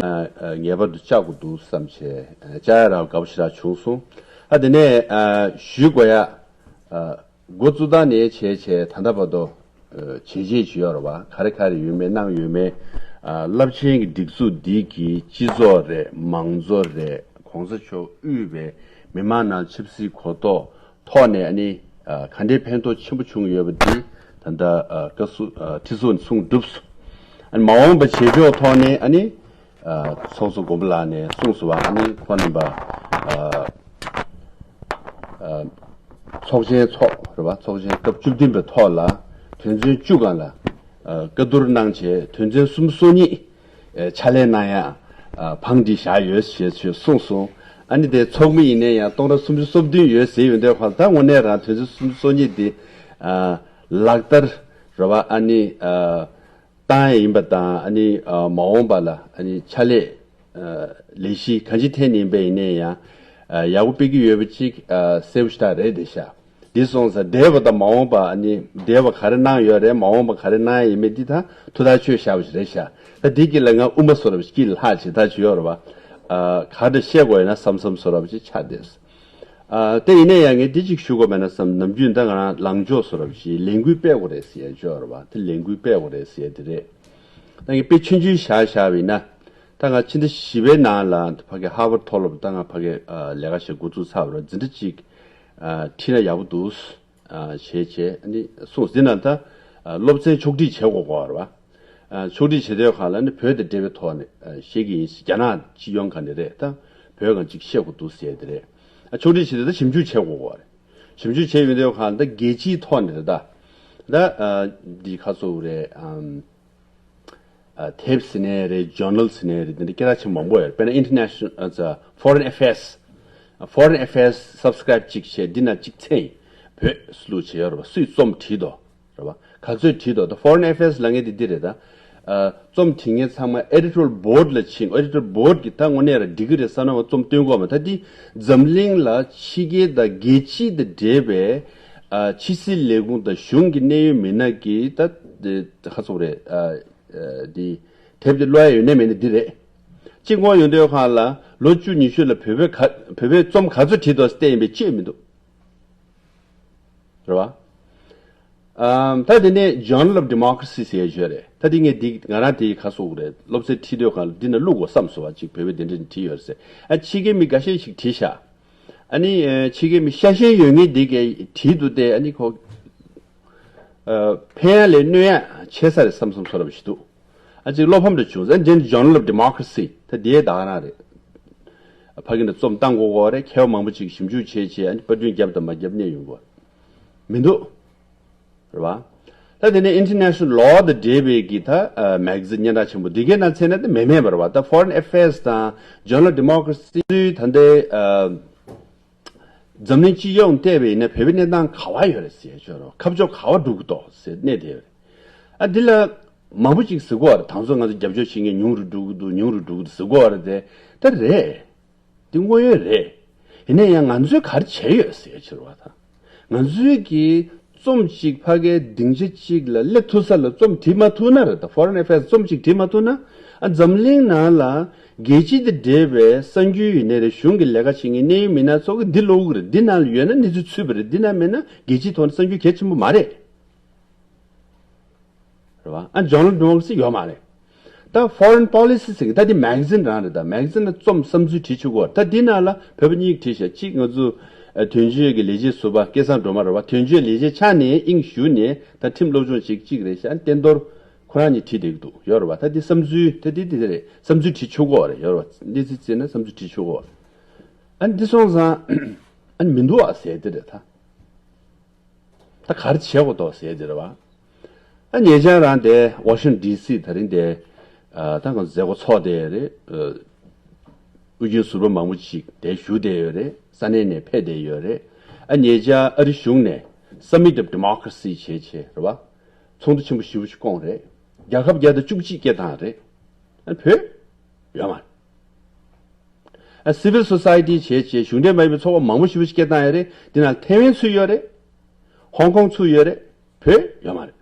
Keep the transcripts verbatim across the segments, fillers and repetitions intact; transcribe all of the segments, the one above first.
ཨ་ངེས་པར་དུ་བཅར་དགོས་འདུག་བསམ་བྱས་བཅར་ཡ་རང་དགའ་པོ་ཞེ་དྲག་བྱུང་སོང་། ཨ་དེ་ནས་ཞུ་དགོས་ཡ། འགོ་བཙུགས་སྟངས་ནས་བྱས་བྱས་ད་ལྟ་བར་དུ་བྱས་རྗེས་ཅིག་ཡོད་རེད་བ། ག་རེ་ག་རེ་ཡོད་མེད་གནང་ཡོད་མེད། རླབས་ཆེན་གྱི་སྒྲིག་འཛུགས་འདི་གི་སྤྱི་ཚོགས་རེད། མང་གཙོ་རེད། གོང་ས་མཆོག་དབུས་པའི་མི་མང་ནང་ཆབ་སྲིད་གོ་རྟོགས་ཐོག་ནས་ཨ་ནི་ག་འདྲའི་ཕན་ཐོགས་ཆེན་པོ་བྱུང་ཡོད་པ་འདི་ད་ལྟ་བཀའ་ཟུར་ཁྲི་ཟུར་ནས་གསུངས་གྲུབ་སོང་། ཨ་ནི་མ་འོངས་པ་བྱེད་ཕྱོགས་ཐོག་ནས་ཨ་ནི། ཚོགས་གཙོ་མགོན་པོ་ལགས་ནས་གསུངས་སོང་བ། ཨ་ནི་ཁོང་རྣམ་པ་ཚོགས་ཆེན་ཚོགས་རེད་བ། ཚོགས་ཆེན་སྐབས་བཅུ་བདུན་པའི་ཐོག་ལ་དོན་ཚན་བཅུ་སྒང་ལ་བཀའ་བསྡུར་གནང་བྱས་དོན་ཚན་སུམ་ཅུ་སོ་གཉིས་ཕྱག་ལས་གནང་ཡ་བང་སྒྲིག་བཞག་ཡོད་ཞེས་ཞུས་གསུངས་སོང་། ཨ་ནི་དེ་ཚོགས་མི་ཡིན་ནའི་ཡང་སྟོང་ཕྲག་སུམ་ཅུ་སོ་བདུན་ཡོད་ཟེར་ཡོད་འདོད་ཁོ་ད་དངོས་གནས་རང་དོན་ཚན་སུམ་ཅུ་སོ་གཉིས་འདི་ལག་བསྟར་རེད་བ། ཨ་ནི། བཏང་ཡ་ཡིན་པ་དང་ཨ་ནི་མ་འོངས་པ་ལ་ཨ་ནི་ཕྱག་ལས་ལས་གཞི་གང་ཅི་འཐེན་ཡིན་པ་ཡིན་ནའི་ཡང་ཡག་པོ་སྤེལ་གྱི་ཡོད་པ་ཅིག་གསལ་པོ་ཞེ་དྲག་རེད་དེ་ཤག་འདི་སོང་ཙང་འདས་པ་དང་མ་འོངས་པ་ཨ་ནི་འདས་པ་ག་རེ་གནང་ཡོད་རེད། མ་འོངས་པ་ག་རེ་གནང་ཡ་ཡིན་མིན་འདི་ད་ཐུགས་ཐག་ཆོད་བཞག་པ་ཞིག་རེད་ཤག་ད་འདི་གི་ལ་ང་དབུ་མ་བཟོ་འདྲ་པོ་ཞིག་དཀྱིལ་ལ་ལྷག་བྱེད་ཐག་ཆོད་ཡོད་རེད་བ། ག་འདྲ་བཤད་དགོས་ཡོད་ན་བསམ་བསམ་བཟོ་འདྲ་པོ་ཞིག་ཆགས་བསྡད་སོང་། ཨ་དེ་ཡིན་ན་ཡང་ངས་འདི་གཅིག་ཞུ་དགོས་མེད་ན་བསམ། ནམ་རྒྱུན་ད་ང་རང་ལངས་ཕྱོགས་བཟོ་འདྲ་པོ་ཞིག་ལས་འགུལ་སྤེལ་དགོས་རེད་ཟེར་ཡ་ཅིག་ཡོད་རེད་བ། དེ་ལས་འགུལ་སྤེལ་དགོས་རེད་ཟེར་ཡ་དེ་རེད། ད་ངས་དཔེ་ཆུང་ཆུང་བཞག་བཞག་པ་ཡིན་ན། ད་ང་ཕྱི་ཟླ་བཞི་པའི་ནང་ལ་ཕ་གི་ཧར་ཝརཌ་མཐོ་སློབ་ད་ང་ཕ་གི་ལས་ཀ་བྱེད་འགོ་བཙུགས་ཚར་བ་རེད། འཛིན་གྲྭ་གཅིག་ཁྲིད་ན་ཡག་པོ་འདུག་ཞེས་བྱས་ཨ་ནི་གསུངས། འདི་ན་ད་སློབ་ཚན་ཕྱོགས་སྒྲིག་བྱེད་དགོས་དགོས་རེད་བ། ཨ་ཕྱོགས་སྒྲིག་བྱེད་དུས་སྒང་ལ་ནི་བོད་དང་འབྲེལ་བའི་ཐོག་ནས་ཨ་བཤད་ཀྱི་ཡིན་ཟེར། རྒྱ་ནག་སྤྱི་ཡོངས་སྒང་ནས་རེད། ད་བོད་སྒང་ཅིག་བཤད་དགོས་འདུག་ཟེར་དེ་རེད། ཨ་ཕྱོགས་སྒྲིག་བྱེད་དུས་ད་ཞིབ་འཇུག་བྱེད་དགོས་པ་རེད། ཞིབ་འཇུག་བྱས་ཡོང་དུས་སྒང་ལ་ད་རྒྱལ་སྤྱིའི་ཐོག་ནས་རེད་ད། ད་ཨ་འདི་ཁ་སོ་རེད། ཨམ་ཨ་དེབ་ཟེར་ནའི་རེད། ཇོར་ནལ་ཟེར་ནའི་རེད། འདི་འདྲ་སྐད་གྲགས་ཆེན་པོ་མང་པོ་ཡོད་རེད། དཔེར་ན་International ཨ་Foreign Affairs། Foreign Affairs subscribe ཅིག་བྱས་འདི་ན་གཅིག་ཚན་ཡིན། བོད་ཟེར་ལུགས་བྱས་ཡོད་རེད་བ། སུས་རྩོམ་བྲིས་དོ། རེད་བ། ག་ཚོད་བྲིས་འདུག་ད་Foreign Affairs ལབ་མཁན་དེ་འདི་རེད་ད། ཨ་རྩོམ་བྲིས་མཁན་ཚང་མ་Editorial Board ལ་ཕྱིན། Editorial Board གིས་ད་དངོས་གནས་ར་འགྲིག་གི་རེད་བསམ་ན་བ་རྩོམ་སྟོན་དགོས་མ། ད་འདི་འཛམ་གླིང་ལ་ཕྱི་རྒྱལ་དང་རྒྱལ་སྤྱི་དང་འབྲེལ་བའི་ཨ་ཕྱི་སྲིད་ལས་ཁུངས་དང་གཞུང་གི་གནད་ཡོད་མི་སྣ་གིས་ད་ཁ་སོག་རེད། ཨ་ཨ་འདི་དེབ་འདི་ཀློག་ཡ་ཡོད་ནའི་མེད་ནའི་འདི་རེད། གཅིག་དངོས་ཡོང་དུས་སྒང་ལ་ལོ་བཅུ་ཉི་ཤུ་ལ་བོད་པའི་ག་བོད་པའི་རྩོམ་ག་ཚོད་བྲིས་འདུག་བལྟས་ཡིན་པའི་ཅི་ཡང་མི་འདུག་རེད་བ། ཨམ་ད་དེ་ནས་Journal of Democracy ཟེར་ཡ་ཅིག་ཡོད་རེད། ད་དེ་ངས་འདི་ང་རང་དེ་ག་སོག་རེད། སློབ་ཚན་ཁྲིད་དུས་སྒང་ལ་འདི་ན་བླུག་དགོས་བསམ་སོང་བ། ཅིག་བོད་པའི་དེ་འདྲ་བྲིས་ཡོད་རེད་ཟེར། ཨ་ཕྱི་རྒྱལ་མི་འགའ་ཤས་ཤིག་བྲིས་ཤག་ཨ་ནི་ཨ་ཕྱི་རྒྱལ་མི་ཤ་ཞེན་ཡོད་མཁན་འདི་གས་བྲིས་འདུག་སྟེ། ཨ་ནི་ཁོ་ཨ་ཕན་ཡ་ལས་གནོད་ཡ་ཆེ་ས་རེད་བསམ་བསམ་བཟོ་འདྲ་པོ་ཞིག་འདུག་ཨ་ཅིག་བློ་ཕམ་འདྲ་བྱུང་། ཨ་ནི་Journal of Democracy ད་དེའི་ད་ག་རང་རེད། ཕ་གི་ནས་རྩོམ་བཏང་དགོས་དགོས་རེད། མཁས་པ་མང་པོ་ཅིག་ཞིབ་འཇུག་བྱས་བྱས་ཨ་ནི་པར་སྐྲུན་བརྒྱབ་དང་མ་བརྒྱབ་གནས་ཡོང་དགོས་མི་འདུག་རེད་བ། ད་དེ་ནས་International Law དང་འབྲེལ་བའི་གི་ད་ཨ་མེ་ག་ཛིན་སྙན་གྲགས་ཆེན་པོ་འདི་གའི་ནང་ཚན་ན་ད་མེད་མེད་པ་རེད་བ། ད་Foreign Affairs དང་Journal of Democracy ད་འདི་ཨ་འཛམ་གླིང་སྤྱི་ཡོངས་བལྟས་པ་ཡིན་ན་བོད་པའི་གནས་སྟངས་ག་བ་ཡོད་རེད་ཟེར་ཡ་ཅིག་ཡོད་རེད་བ། ཁ་ཕྱོགས་ག་བ་འགྲོ་གི་འདུག་ཟེར་གནས་དེ་ཡོད་རེད། ཨ་འདི་ལ་མང་པོ་ཅིག་ཟེར་གོ་བ་རེད། དང་ཚོ་ང་ཚོ་རྒྱབ་སྐྱོར་བྱེད་མཁན་ཉུང་རུ་འགྲོ་གི་འདུག་ཉུང་རུ་འགྲོ་གི་འདུག་ཟེར་གོ་བ་རེད་དེ། ད་རེད། འདི་དངོས་ཡོད་རེད། ཡིན་ན་ཡང་ང་ཚོས་ག་རེ་བྱས་ཡོད་ཟེར་ཕྱིར་བ་དང་། ང་ཚོས་ཀྱི་རྩོམ་གཅིག་ཕ་གའི་སྡིངས་ཆ་གཅིག་ལ་སླེབས་ཐུབ་ས་ལ་རྩོམ་བྲིས་མ་ཐུབ་ན་རེད། ད་Foreign Affairs རྩོམ་གཅིག་བྲིས་མ་ཐུབ་ན། ཨ་འཛམ་གླིང་ནང་ལ་རྒྱལ་སྤྱི་དང་འབྲེལ་བའི་གསར་འགྱུར་ཡིན་ནའི་རེད། གཞུང་གི་ལས་ཀ་བྱེད་མཁན་གནད་ཡོད་མི་སྣ་ཚོ་གི་འདི་ཀློག་གི་རེད། འདི་ནང་ལ་ཡོད་ན་གནས་ཚུལ་ཚུད་པ་རེད། འདི་ནང་མེད་ན་རྒྱལ་སྤྱིའི་ཐོག་ནས་གསར་འགྱུར་གལ་ཆེན་པོ་མ་རེད། རེད་བ། ཨ་Journal of Democracy ཡོད་མ་རེད། ད་Foreign Policy ཟེར་གི་ད་འདི་མེ་ག་ཛིན་རང་རེད། ད་མེ་ག་ཛིན་ལ་རྩོམ་བསམ་ཚུལ་བྲིས་ཆོག་གོ། ད་འདི་ནང་ལ་བོད་པ་གཉིས་བྲིས་ཤག་གཅིག་ང་ཚོ་ཨ་དོན་གཅོད་ཀྱི་ལས་བྱེད་ཟུར་པ་སྐལ་བཟང་སྒྲོལ་མ་རེད་བ། དོན་གཅོད་ལས་བྱེད་ཆགས་ནས་དབྱིངས་ཞུགས་ནས་ད་ཁྲིམས་སློབ་སྦྱོང་བྱེད་ཀྱི་གཅིག་རེད་ཤག་ཨ་བསྟན་རྡོར་ཁོ་རང་གཉིས་བྲིས་བསྡད་ཀྱི་འདུག་ཡོད་རེད་བ། ད་འདི་བསམ་ཚུལ་ད་འདི་འདི་རེད། བསམ་ཚུལ་བྲིས་ཆོག་གོ་རེད། ཡོད་རེད་བ། གནས་ཚུལ་བརྩིས་ན་བསམ་ཚུལ་བྲིས་ཆོག་གོ། ཨ་འདི་སོང་ཙང་ཨ་མི་འདུག་བ་ཟེར་དེ་རེད་ད། ད་ག་རེ་བྱེད་དགོས་འདུག་ཟེར་དེ་རེད་བ། ཨ་ཉེ་ཆར་རང་དེ་Washington D C དེ་རིང་དེ་ཨ་ད་ང་ཚོ་མཛད་སྒོ་ཚོགས་བསྡད་ཡོད་རེད། ཨ་དབུས་རྒྱུན་ཟུར་པ་མང་པོ་ཅིག་དེ་བཞུགས་བསྡད་ཡོད་རེད། ས་གནས་ནས་ཕེབས་བསྡད་ཡོད་རེད། ཨ་ཉེ་ཆར་ཨ་རི་གཞུང་ནས་Summit of Democracy བྱས་བྱས་རེད་བ། ཚོགས་འདུ་ཆེན་པོ་ཞེ་པོ་ཅིག་བསྐོངས་རེད། རྒྱལ་ཁབ་བརྒྱ་དང་བཅུ་གཅིག་སྐད་བཏང་རེད། ཨ་བོད་ཡོད་མ་རེད། ཨ་Civil Society བྱས་བྱས་གཞུང་འབྲེལ་མ་ཡིན་པའི་ཚོགས་པ་མང་པོ་ཞེ་པོ་ཞིག་སྐད་བཏང་ཡོད་རེད། འདི་ནང་ཐའེ་ཝན་ཚུད་ཡོད་རེད། ཧོང་ཀོང་ཚུད་ཡོད་རེད། བོད་ཡོད་མ་རེད།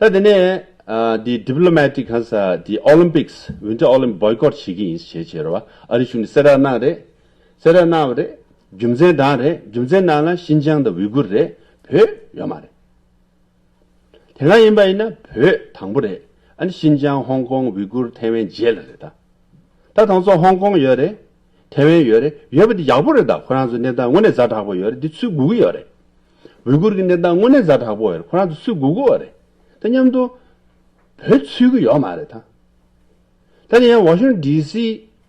ད་དེ་ནས་ ཨ་འདི་diplomatic གང་ཟེར་འདི་Olympics Winter Olympics boycott བྱེད་ཀྱི་ཡིན་ཞེས་བྱས་རེད་བ། ཨ་རི་གཞུང་ནས་གསལ་བསྒྲགས་གནང་རེད། གསལ་བསྒྲགས་གནང་བ་རེད། རྒྱུ་མཚན་དང་རེད། རྒྱུ་མཚན་ནང་ལ་ཤིན་ཅང་དང་ཝི་གུར་རེད། བོད་ཡོད་མ་རེད། དེ་སྔ་ཡིན་པ་ཡིན་ན་བོད་དང་པོ་རེད། ཨ་ནི་ཤིན་ཅང་ཧོང་ཀོང་ཝི་གུར་ཐའེ་ཝན་རྗེས་ལ་རེད་ད། ད་དང་ཚོ་ཧོང་ཀོང་ཡོད་རེད། ཐའེ་ཝན་ཡོད་རེད། ཡོད་པ་འདི་ཡག་པོ་རེད་ད། ཁོ་རང་ཚོ་གནས་སྟངས་དངོས་གནས་ཛ་དྲག་པོ་ཡོད་རེད། འདི་ཚུད་དགོས་ཀྱི་ཡོད་རེད། ཝི་གུར་གྱི་གནས་སྟངས་དངོས་གནས་ཛ་དྲག་པོ་ཡོད་རེད། ཁོ་རང་ཚོ་ཚུད་དགོས་ཀྱི་ཡོད་རེད། ད་མཉམ་དུ་བོད་ཚུད་ཀྱི་ཡོད་མ་རེད་ད། ད་ནི་ཡང་ཝ་ཤིང་ཊོན་ཌི་སི་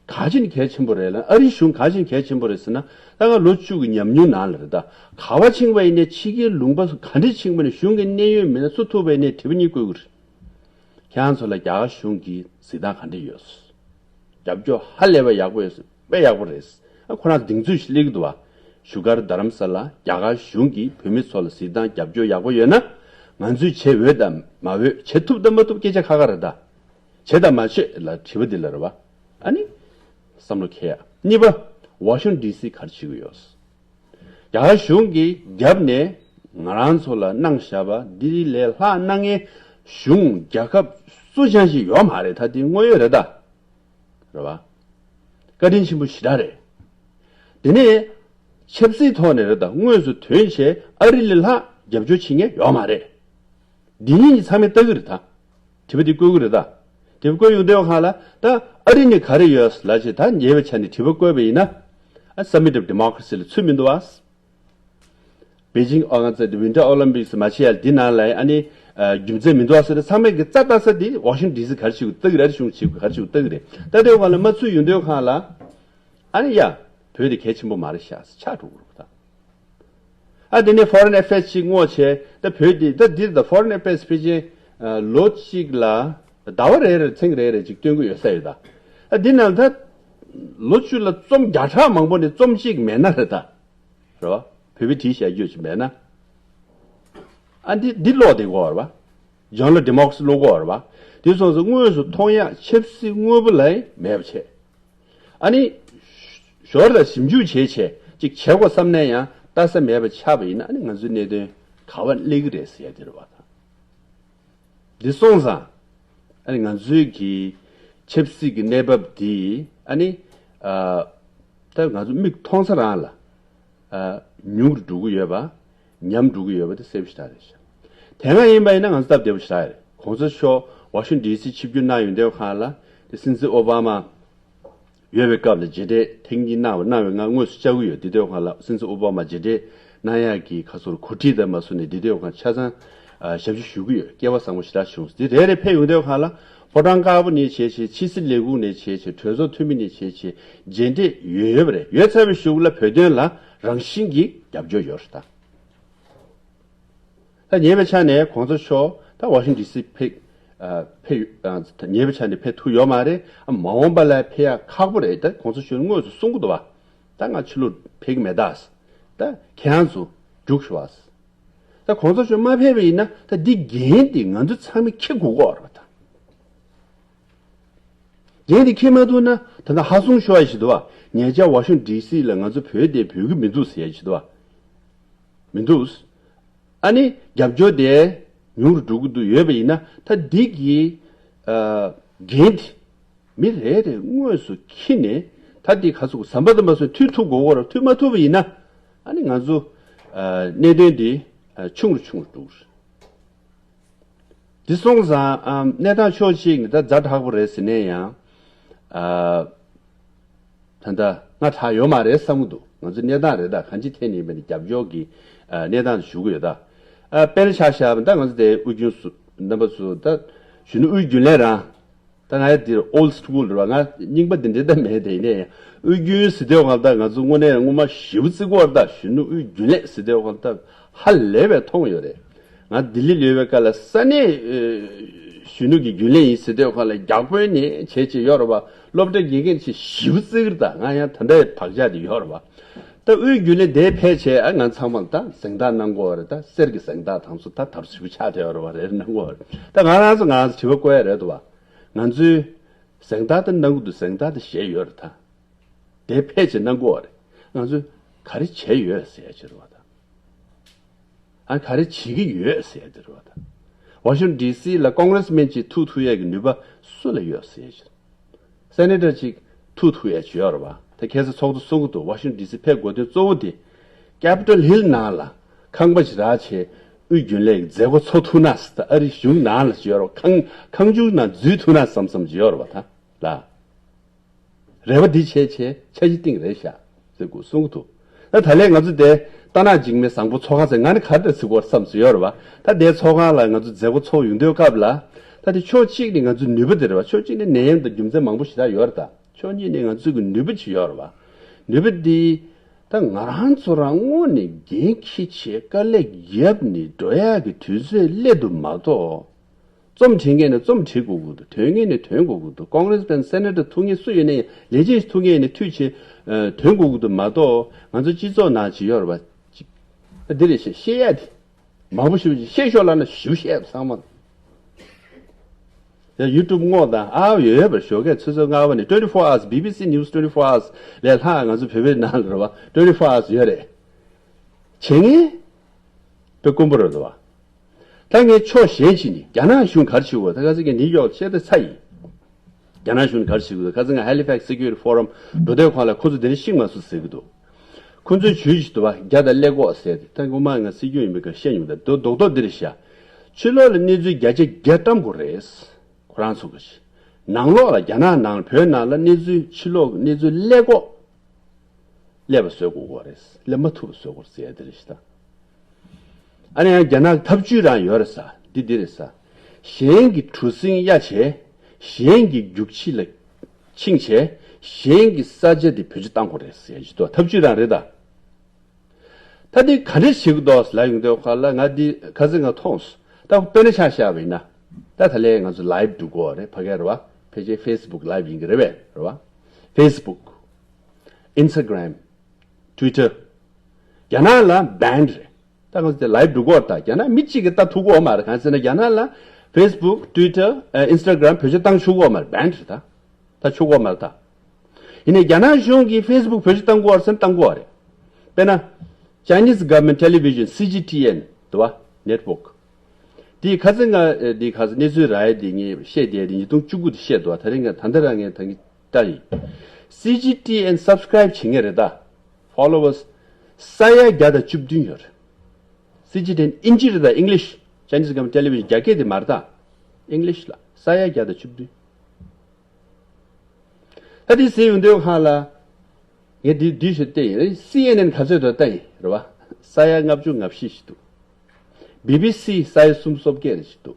ག་ཅིག་ནི་གལ་ཆེན་པོ་རེད་ལ། ཨ་རིའི་གཞུང་ག་ཅིག་ནི་གལ་ཆེན་པོ་རེད་ཟེར་ན། ད་ག་ལོ་བཅུ་གི་ཉམས་མྱོང་ནང་ལ་རེད་ད། ག་བ་ཕྱིན་པ་ཡིན་ནའི་ཕྱི་རྒྱལ་ལུང་པ་ག་འདྲ་ཕྱིན་པ་ནས་གཞུང་གི་གནད་ཡོད་མི་སྣ་སུ་ཐུག་པ་ཡིན་ནའི་དྲི་བ་གཉིས་བཀོད་ཀྱི་རེད། ཁྱེད་རང་ཚོ་ལ་རྒྱ་གར་གཞུང་གིས་གཟིགས་སྟངས་ག་འདྲ་ཡོད། རྒྱབ་སྐྱོར་ཧ་ལས་པ་ཡག་པོ་ཡོད། དཔེ་ཡག་པོ་རེད། ཨ་ཁོ་རང་གདེང་ཚོད་ཞིག་སླེབས་ཀྱི་འདུག་བ། བཞུགས་སྒར་རྡ་རམ་ས་ལ་རྒྱ་གར་གཞུང་གིས་བོད་མི་ཚོ་ལ་གཟིགས་སྟངས་རྒྱབ་སྐྱོར་ཡག་པོ་ཡོད་ན། ང་ཚོས་བྱེད་འོས་དང་མ་འོས། བྱེད་ཐུབ་དང་མ་ཐུབ་སྐད་ཆ་ཁ་ཁ་རེད་ད། བྱེད་དང་མ་བྱེད་ལ་དྲི་བ་འདི་ལ་རེད་བ། ཨ་ནི་བསམ་བློ་འཁྱེར་ཡ། གཉིས་པ། ཝ་ཤིང་ཊོན་ཌི་སི་ག་རེ་བྱེད་ཀྱི་ཡོད། རྒྱ་གར་གཞུང་གིས་རྒྱབ་ནས་ང་རང་ཚོ་ལ་གནང་བཞག་པ་འདི་ལས་ལྷག་གནང་མཁན་གཞུང་རྒྱལ་ཁབ་སུ་ཅང་ཞིག་ཡོད་མ་རེད། ད་འདི་དངོས་ཡོད་རེད་ད། རེད་བ། བཀའ་དྲིན་ཆེན་པོ་ཞེ་དྲག་རེད། དེ་ནས་ཆབ་སྲིད་ཐོག་ནས་རེད་ད། དངོས་སུ་ཐོན་བྱས་ཨ་རི་ལས་ལྷག་རྒྱབ་སྐྱོར་བྱེད་མཁན་ཡོད་མ་རེད། འདི་གཉིས་ནི་ཚང་མས་ལྟ་གི་རེད་ད། དྲི་བ་འདི་བཀོད་གི་རེད་ད། དྲི་བ་བཀོད་ཡོང་དུས་སྒང་ལ་ད་ཨ་རི་ནས་ག་རེ་ཡོད་ལབ་བྱས། ད་ཉེ་བའི་ཆ་ནས་དྲི་བ་བཀོད་པ་ཡིན་ན། ཨ་Summit of Democracy ལ་ཚུད་མི་འདུག་ཨ། པེ་ཅིང་ཨོ་ང་ཚོ་Winter Olympics མ་བྱེད་ཡ་འདི་ནང་ལ་ཨ་ནི་རྒྱུ་མཚན་མི་འདུག་ཨ་ཟེར་ཏེ་ཚང་མས་ཀྱི་རྩ་ལྟ་ས་འདི་ཝ་ཤིང་ཊོན་ཌི་སི་ག་རེ་བྱེད་དགོས་ལྟ་གི་རེད། ཨ་རི་གཞུང་བྱེད་དགོས་ག་རེ་བྱེད་དགོས་ལྟ་གི་རེད། ད་དེ་སྒང་ལ་མ་ཚུད་ཡོང་དུས་སྒང་ལ། ཨ་ནི་ཡ། བོད་དེ་གལ་ཆེན་པོ་མ་རེད་ཤག་ཆགས་འགྲོ་གི་རེད་ད། ཨ་དེ་ནས་Foreign Affairs ཅིག་བསྔོགས་བྱས། ད་བོད་དེ་ད་འདིར་ད་Foreign Affairs ཕལ་ཆེར་ལོ་གཅིག་ལ་ཟླ་བ་རེ་རེར་ཐེངས་རེ་རེ་ཅིག་སྟོན་གི་ཡོད་ས་ཡོད་ད། ཨ་འདི་ནང་ད་ལོ་བཅུ་ལ་རྩོམ་བརྒྱ་ཕྲག་མང་པོ་ནས་རྩོམ་གཅིག་མེད་ན་རེད་ད། རེད་བ། བོད་པའི་བྲིས་བཞག་རྒྱུ་ཅིག་མེད་ན། ཨ་འདི་འདི་ཀློག་བསྡད་དགོས་རེད་བ། Journal of Democracy ཀློག་དགོས་རེད་བ། དེ་སོང་ཙང་དངོས་སུ་མཐོང་ཡག་ཆབ་སྲིད་དངོས་པོ་ལ་མེད་པ་བྱས། ཨ་ནི། ཞོར་ལ་ཞིབ་འཇུག་བྱས་བྱས་ཅིག་བྱེད་དགོས་བསམ་ན་ཡང་ལྟ་ས་མེད་པ་ཆགས་པ་ཡིན་ན། ཨ་ནི་ང་ཚོའི་གནད་དོན་ག་བ་སླེབས་ཀྱི་རེད་ཟེར་ཡ་དེ་རེད་བ་ད། འདི་སོང་ཙང་། ཨ་ནི་ང་ཚོའི་གི་ཆབ་སྲིད་ཀྱི་གནས་བབ་འདི་ཨ་ནི། ཨ། ད་ང་ཚོ་མིག་མཐོང་ས་རང་ལ། ཨ། ཉུང་རུ་འགྲོ་གི་ཡོད་པ། ཉམས་འགྲོ་གི་ཡོད་པ་དེ་གསལ་པོ་ཞེ་དྲག་རེད་ཤག་དེ་སྔ་ཡིན་པ་ཡིན་ན་ང་ཚོ་སྟབས་བདེ་པོ་ཞེ་དྲག་རེད། གོང་ས་མཆོག་ཝ་ཤིང་ཊོན་ཌི་སི་ཆིབས་བསྒྱུར་གནང་ཡོང་དུས་སྒང་ལ། དེ་སྲིད་འཛིན་ཨོ་བྷ་མ་ཡོད་པའི་སྐབས་ལ་མཇལ་འཕྲད་ཐེངས་གཉིས་གནང་བ། གནང་བའི་ང་དངོས་སུ་བཅར་གྱི་ཡོད། དེ་དུས་སྒང་ལ་སྲིད་འཛིན་ཨོ་བྷ་མ་མཇལ་འཕྲད་གནང་ཡག་གི་ཁ་སོར་གོ་སྒྲིག་དང་མ་སོ་ནས་དེ་དུས་སྒང་ཆ་ཚང་ཨ་ཞབས་ཞུ་ཞུ་གི་ཡོད། སྐལ་བ་བཟང་པོ་ཞེ་དྲག་བྱུང་། དེ་རེ་རེ་ཕེབས་ཡོང་དུས་སྒང་ལ་ཕོ་བྲང་དཀར་པོ་ནས་བྱས་བྱས། ཕྱི་སྲིད་ལས་ཁུངས་ནས་བྱས་བྱས། གྲོས་ཚོགས་འཐུས་མི་ནས་བྱས་བྱས། མཇལ་འཕྲད་ཡོད་ཡོད་པ་རེད། ཡོད་ཚར་བའི་གཞུག་ལ་བོད་དོན་ལ་རང་བཞིན་གྱིས་རྒྱབ་སྐྱོར་ཡོད་རེད་ད། ད་ཉེ་བའི་ཆ་ནས་གོང་ས་མཆོག་ད་ཝ་ཤིང་ཊོན་ཌི་སི་ཕེབས། ཨ། ཕེབས། ཨ། ད་ཉེ་བའི་ཆ་ནས་ཕེབས་ཐུབ་ཡོད་མ་རེད། ཨ། མ་འོངས་པ་ལ་ཕེབས་ཡག་ཁག་པོ་རེད། ད་གོང་ས་མཆོག་དངོས་སུ་གསུང་གི་འདུག་བ། ད་ང་ཕྱི་ལོགས་ཕེབས་ཀྱི་མེད་ད། ད་ཁྱེད་རང་ཚོ་རྒྱུགས་ཤོག་ཨ། ད་གོང་ས་མཆོག་མ་ཕེབས་པ་ཡིན་ན་ད་འདི་འགན་དེ་ང་ཚོ་ཚང་མས་འཁྱེར་དགོས་ཀྱི་ཡོད་རེད་བ་ད། འགན་དེ་འཁྱེར་མ་ཐུབ་ན་ད་ལྟ་ཧ་སུང་ཤོར་ཡ་ཞིག་འདུག་བ། ཉེ་ཆར་ཝ་ཤིང་ཊོན་ཌི་སི་ལ་ང་ཚོ་བོད་དེ་བོད་ཀྱི་མི་འདུག་ཟེར་ཡ་ཞིག་འདུག་བ། མི་འདུག་ཨ་ནི་རྒྱབ་སྐྱོར་དེ་ཉུང་རུ་འགྲོ་གི་འདུག་ཡོད་པ་ཡིན་ན། ད་འདི་གི་ཨ་འགན་དེ་མི་རེ་རེ་དངོས་སུ་འཁྱེར་ནས། ད་འདི་ག་ཚོད་ཟམ་པ་དང་མ་སོན་མཐུད་ཐུབ་དགོས་ཀྱི་ཡོད་རེད། མཐུད་མ་ཐུབ་པ་ཡིན་ན་ཨ་ནི་ང་ཚོ་ཨ་གནད་དོན་འདི་ཨ་ཆུང་རུ་ཆུང་རུ་འགྲོ་གི་རེད། འདི་སོང་ཙང་ཨམ་གནས་སྟངས་ཕྱོགས་གཅིག་ནས་ད་ཛ་དྲག་པོ་རེད་ཟེར་ནས་ཡང་ཨ་ད་ལྟ་སྔ་དྲགས་ཡོད་མ་རེད་བསམ་གྱི་འདུག་ང་ཚོ་གནས་སྟངས་རེད་ད། གང་ཅི་ཐད་ནས་ཡིན་པ་ནས་རྒྱབ་སྐྱོར་གྱི་ཨ་གནས་སྟངས་ཞུ་གི་ཡོད་ད། ཨ་དཔེར་ན་ཆ་བཞག་པ་ད་ང་ཚོ་དེ་དབུས་རྒྱུན་སུ་རྣམ་པ་ཚོ་ད་གཞོན་ནུ་དབུས་རྒྱུན་ལས་རང་། ད་ང་ཡ་འདིར་old school རེད་བ། ང་རྙིང་པ་འདི་འདྲ་ད་མེད་དེ། ཡིན་ནའི་དབུས་རྒྱུན་ཟེར་དུས་སྒང་ད་ང་ཚོ་དངོས་གནས་སྔོན་མ་ཞེ་པོ་བརྩི་གི་ཡོད་རེད་ད། གཞོན་ནུ་དབུས་རྒྱུན་ལས་ཟེར་དུས་སྒང་ད་ཧ་ལས་པའི་མཐོང་ཡོད་རེད། ང་ལྡི་ལི་ལོག་པའི་སྐབས་ལ་ས་གནས་ཨེ་གཞོན་ནུ་གི་རྒྱུན་ལས་ཡིན་ཟེར་དུས་སྒང་ལ་རྒྱ་དཔོན་ནས་བྱས་བྱས་ཡོད་རེད་བ། སློབ་གྲྭ་དགེ་རྒན་བྱས་ཞེ་པོ་བརྩི་གི་རེད་ད། ང་ཡང་ད་ལྟའི་བག་ཆགས་དེ་ཡོད་རེད་བ། ད་དབུས་རྒྱུན་ལས་དེ་ཕེབས་བྱས་ཨ་ང་ཚང་མ་ད་གཟེངས་རྟགས་གནང་གི་ཡོད་རེད་ད། གསེར་གྱི་གཟེངས་རྟགས་དང་ཚོ་ད་དར་ཞེ་པོ་ཆགས་བསྡད་ཡོད་རེད་བ། རེད་གནང་གི་ཡོད་རེད། ད་ང་རང་ཚོ་ང་རང་ཚོ་དྲི་བ་བཀོད་ཡ་རེད་འདུག་བ། ང་ཚོའི་གཟེངས་རྟགས་དེ་གནང་གི་འདུག་གཟེངས་རྟགས་དེ་བཞེས་ཡོད་རེད་ད། དེ་ཕལ་ཆེར་གནང་གི་ཡོད་རེད། ང་ཚོས་ག་རེ་བྱས་ཡོད་ཟེར་ཡ་ཅིག་རེད་བ་ད། ཨ་ག་རེ་བྱེད་ཀྱི་ཡོད་ཟེར་ཡ་དེ་རེད་བ་ད། ཝ་ཤིང་ཊོན་ཌི་སི་ལ་ཀོང་རེས་མེན་ཅིག་ཐུག་ཐུབ་ཡས་ཀྱི་ནུས་པ་སུ་ལ་ཡོད་ཟེར་ཞིང་། སེ་ནེ་ཊར་ཅིག་ཐུག་ཐུབ་ཡས་ཅིག་ཡོད་རེད་བ། ད་ཁ་སང་ཚོགས་གཙོ་གསུང་གི་འདུག་ཝ་ཤིང་ཊོན་ཌི་སི་ཕེབས་དགོས་དོན་གཙོ་བོ་དེ་ཀེ་པི་ཊལ་ཧིལ་ནང་ལ་ཁང་པ་ཞིག་རག་བྱས་དབུས་རྒྱུན་ལས་ཀྱི་མཛད་སྒོ་ཚོགས་ཐུབ་ན་ཟེར། ད་ཨ་རི་གཞུང་ནང་ལ་ཅིག་ཡོད་རེད་བ། ཁང་ཁང་ཆུང་ནང་འཛུལ་ཐུབ་ན་བསམ་བསམ་ཅིག་ཡོད་རེད་བ། ད་ལ། རེ་བ་འདི་བྱས་བྱས་འཆར་གཞི་བཏིང་རེད་ཤག་ཟེར་གུ་གསུང་གི་འདུག་ད་ད་ལན་ང་ཚོ་དེ་རྟ་ནག་འཇིགས་མེད་བཟང་པོ་ཚོགས་ཁང་ཟེར་ང་ནི་ག་རེ་ཟེར་དགོས་བསམ་སོ་ཡོད་རེད་བ། ད་དེ་ཚོགས་ཁང་ལ་ང་ཚོ་མཛད་སྒོ་ཚོགས་ཡོང་དུས་སྐབས་ལ། ད་དེ་ཕྱོགས་གཅིག་ནས་ང་ཚོའི་ནུས་པ་དེ་རེད་བ། ཕྱོགས་གཅིག་ནས་ནད་ཡམས་དང་རྒྱུ་མཚན་མང་པོ་ཞེ་དྲག་ཡོད་རེད། ད་ཕྱོགས་གཉིས་ནས་ང་ཚོའི་གི་ནུས་པ་ཅིག་ཡོད་རེད་བ། ནུས་པ་འདི་ད་ང་རང་ཚོ་རང་ངོས་ནས་འགན་འཁྱེར་བྱས་དཀའ་ལས་བརྒྱབ་ནས་འགྲོ་ཡག་གི་དུས་ཚོད་སླེབས་འདུག་མ་གཏོགས། རྩོམ་བྲིས་མཁན་ནས་རྩོམ་བྲིས་དགོས་ཀྱི་འདུག་འདོན་མཁན་ནས་འདོན་དགོས་ཀྱི་འདུག་ཀོང་རེས་མེན་སེ་ནེ་ཊར་ཐུག་མཁན་སུ་ཡོད་ནའི་ལས་བྱེད་ཐུག་མཁན་ཡིན་ནའི་འཐུས་བྱས་འདོན་དགོས་ཀྱི་འདུག་མ་གཏོགས་ང་ཚོ་སྤྱི་ཚོགས་ནང་ཅིག་ཡོད་རེད་བ། ཅིག་འདི་རེད་ཤག་བཤད་ཡ་དེ་མང་པོ་ཞིག་བཤད་ཤོག་ལབ་ན་ཞིབ་བཤད་ཚང་མ། ཡ་ཡུ་ཊུབ་སྔོག་དང་ཨ་ཡོད་ཡོད་པར་ཞོགས་ཀས་ཆུ་ཚོད་ལྔ་པ་ནས་ཊུ་ཝེན་ཊི་ཕོར་ཨ་ཝར་སི་བི་བི་སི་ནིའུ་སི་ཊུ་ཝེན་ཊི་ཕོར་ཨ་ཝར་སི་ལས་ལྷག་ང་ཚོ་བོད་པའི་ནང་ལ་རེད་བ། ཊུ་ཝེན་ཊི་ཕོར་ཨ་ཝར་སི་ཡོད་རེད། བྱེད་ངེས་དཔེ་དཀོན་པོ་རེད་བ། ད་ངས་ཕྱོགས་གཞན་ཞིག་ནས་རྒྱ་ནག་གཞུང་ག་རེ་བྱེད་དགོས། ད་ཁ་སང་ངས་ནིའུ་ཡོག་བཤད་དེ་ཚར་ཡིན། རྒྱ་ནག་གཞུང་ག་རེ་བྱེད་དགོས། ཁ་སང་ང་ཧེ་ལི་ཕེག་སི་སི་ཀུ་རི་ཊི་ཕོ་རམ་འགྲོ་དོན་ཁང་ལ་ཁོ་ཚོ་དེ་རིང་ཤིག་མ་སུ་ཟེར་གི་འདུག་ཁོ་ཚོའི་ཇུས་ཤིག་འདུག་བ། རྒྱ་དང་ཀླད་ཀོར་ཟེར་ཏེ། ད་སྔོན་མ་ང་སྲིད་སྐྱོང་ཡིན་པའི་སྐབས་བཤད་མྱོང་། ད་རྡོག་རྡོག་འདི་རེད་ཤག་ཕྱི་ལོགས་ལ་གནས་ཚུལ་བརྒྱ་ཆ་བརྒྱ་བཀྲམ་དགོས་རེད། ཁོ་རང་ཚོ་གི་ནང་ལོགས་ལ་རྒྱ་ནག་ནང་བོད་ནང་ལ་གནས་ཚུལ་ཕྱི་ལོགས་གནས་ཚུལ་ཀླད་ཀོར་སླེབས་པ་བཟོ་དགོས་ཀྱི་རེད། སླེབས་མ་ཐུབ་པ་བཟོ་དགོས་ཟེར་ཡ་དེ་རེད་ཤག་ད་ཨ་ནི་ཡང་རྒྱ་ནག་གི་ཐབས་ཇུས་རང་ཡོད་རེད་ས། འདི་འདི་རེད་ས། གཞན་གྱི་གྲུ་གཟིངས་གཡར་བྱས། གཞན་གྱི་རྒྱུག་ཁྱི་ལ་ཕྱིན་བྱས། གཞན་གྱི་ས་ཆ་དེ་བེད་སྤྱོད་བཏང་དགོས་རེད་ཟེར་ཡ་ཅིག་འདུག་ཐབས་ཇུས་རང་རེད་ད། ད་འདི་ག་འདྲས་བྱེད་ཀྱི་འདུག་ལབ་ཡོང་དུས་ཁ་ལ་ང་འདི་ཁ་སང་ང་མཐོང་སོང་། ད་དཔེར་ན་ཆ་བཞག་པ་ཡིན་ན། ད་ད་ལས་ང་ཚོ་ལའེབ་འགྲོ་གི་ཡོད་རེད། ཕ་གིར་རེད་བ། ཕལ་ཆེར་ཕེ་སི་བུག་ལའེབ་ཡིན་གྱི་རེད་པས། རེད་བ། ཕེ་སི་བུག་ཨིན་སི་ཊ་གྷི་རམ། ཊུ་ཝི་ཊར། རྒྱ་ནག་ལ་བྷན་རེད། ད་ང་ཚོ་དེ་ལའེབ་འགྲོ་གི་ཡོད་རེད། ད་རྒྱ་ནག་མི་གཅིག་གིས་ལྟ་ཐུབ་ཀྱི་ཡོད་མ་རེད། གང་ཟེར་ན་རྒྱ་ནག་ལ་ཕེ་སི་བུག་ཊུ་ཝི་ཊར་ཨིན་སི་ཊ་གྷི་རམ་བེད་སྤྱོད་བཏང་ཆོག་གི་ཡོད་མ་རེད། བྷན་རེད་ད། ད་ཆོག་གི་ཡོད་མ་རེད་ད། ཡིན་ནའི་རྒྱ་ནག་གཞུང་གིས་ཕེ་སི་བུག་བེད་སྤྱོད་བཏང་དགོས་རེད་ཟེར་ན་བཏང་དགོས་རེད། དཔེར་ན། Chinese Government Television། སི་ཇི་ཊི་ཨེན། འདུག་བ། ནེཊ་ཝོག་འདི་ཁ་སང་ང་འདི་ཁ་སང་གནས་ཚུལ་རག་ཡས་འདི་ངས་བཤད་བསྡད་འདི་ཉིས་སྟོང་བཅུ་དགུ་དེ་བཤད་འདུག་བ། ད་རིང་ང་ད་ལྟ་རང་ངས་ད་གིན་ལྟ་ཡིན། སི་ཇི་ཊི་ཨེན་སབ་སི་ཀ་རེབ་བྱེད་མཁན་རེད་ད། ཕོ་ལོ་ཝར་སི་ས་ཡ་བརྒྱ་དང་བཅུ་བདུན་ཡོད་རེད། སི་ཇི་ཊི་ཨེན་ཨིན་ཇི་རེད་ད། ཨིང་ལིཤ། Chinese Government Television། རྒྱ་སྐད་དེ་མ་རེད་ད། ཨིང་ལིཤ་ལ་ས་ཡ་བརྒྱ་དང་བཅུ་བདུན། ད་དེ་ཟེར་ཡོང་དུས་ཁ་ལ། ངས་འདི་འདི་ཞིག་བལྟས་ཡིན། སི་ཨེན་ཨེན་ག་ཚོད་འདུག་བལྟས་ཡིན་རེད་བ། ས་ཡ་ལྔ་བཅུ་ང་བཞི་ཞིག་འདུག་བི་བི་སི་ས་ཡ་སུམ་ཅུ་སོ་བརྒྱད་རེ་ཞིག་འདུག་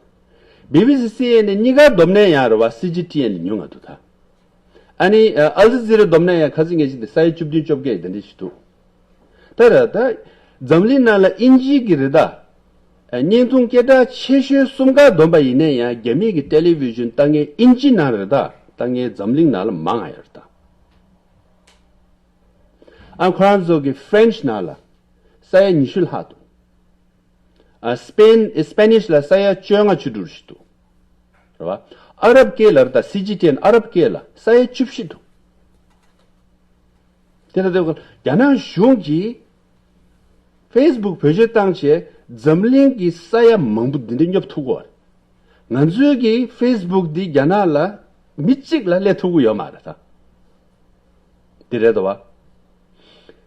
བི་བི་སི་སི་ཨེན་ཨེན་གཉིས་ཀ་བསྡོམས་ནས་ཡང་རེད་བ། སི་ཇི་ཊི་ཨེན་ལས་ཉུང་ང་འདུག་ད། ཨ་ནི་ཨལ་ཇི་ཛི་ར་བསྡོམས་ན་ཡང་ཁ་སང་ངས་ཅིག་འདི་ས་ཡ་བཅུ་བདུན་བཅོ་བརྒྱད་དེ་འདྲ་ཞིག་འདུག་ད་ར་ད་འཛམ་གླིང་ནང་ལ་ཨིན་ཇི་གི་རེད་ད། བརྙན་ཐུང་སྐད་གྲགས་ཆེ་ཤོས་གསུམ་ཀ་བསྡོམས་པ་ཡིན་ན་ཡང་རྒྱ་མི་གི་ཊེ་ལི་བི་ཤན་ལྟ་མཁན་ཨིན་ཇི་ནང་རེད་ད། ལྟ་མཁན་འཛམ་གླིང་ནང་ལ་མང་ང་ཡོད་རེད་ད། ཨ་ཁོ་རང་ཚོ་གི་ཧྥེ་རན་ཆི་ནང་ལ་ས་ཡ་ཉི་ཤུ་ལྷག་འདུག་ཨ་སི་པེན། སི་པེ་ནིཤ་ལ་ས་ཡ་བཅོ་ལྔ་བཅུ་དྲུག་ཞིག་འདུག་རེད་བ། ཨ་རབ་སྐད་ལ་རེད་ད། སི་ཇི་ཊི་ཨེན་ཨ་རབ་སྐད་ལ་ས་ཡ་བཅུ་བཞི་འདུག་དེ་ལ་དེ་རྒྱ་ནག་གཞུང་གིས་ཕེ་སི་བུག་བེད་སྤྱོད་བཏང་བྱས་འཛམ་གླིང་གི་ས་ཡ་མང་པོ་འདི་འདྲ་སྙོབ་ཐུབ་ཀྱི་ཡོད་རེད། ང་ཚོའི་གི་ཕེ་སི་བུག་འདི་རྒྱ་ནག་ལ་མི་གཅིག་ལ་སླེབས་ཐུབ་ཀྱི་ཡོད་མ་རེད་ད། འདི་རེད་དོ་བ།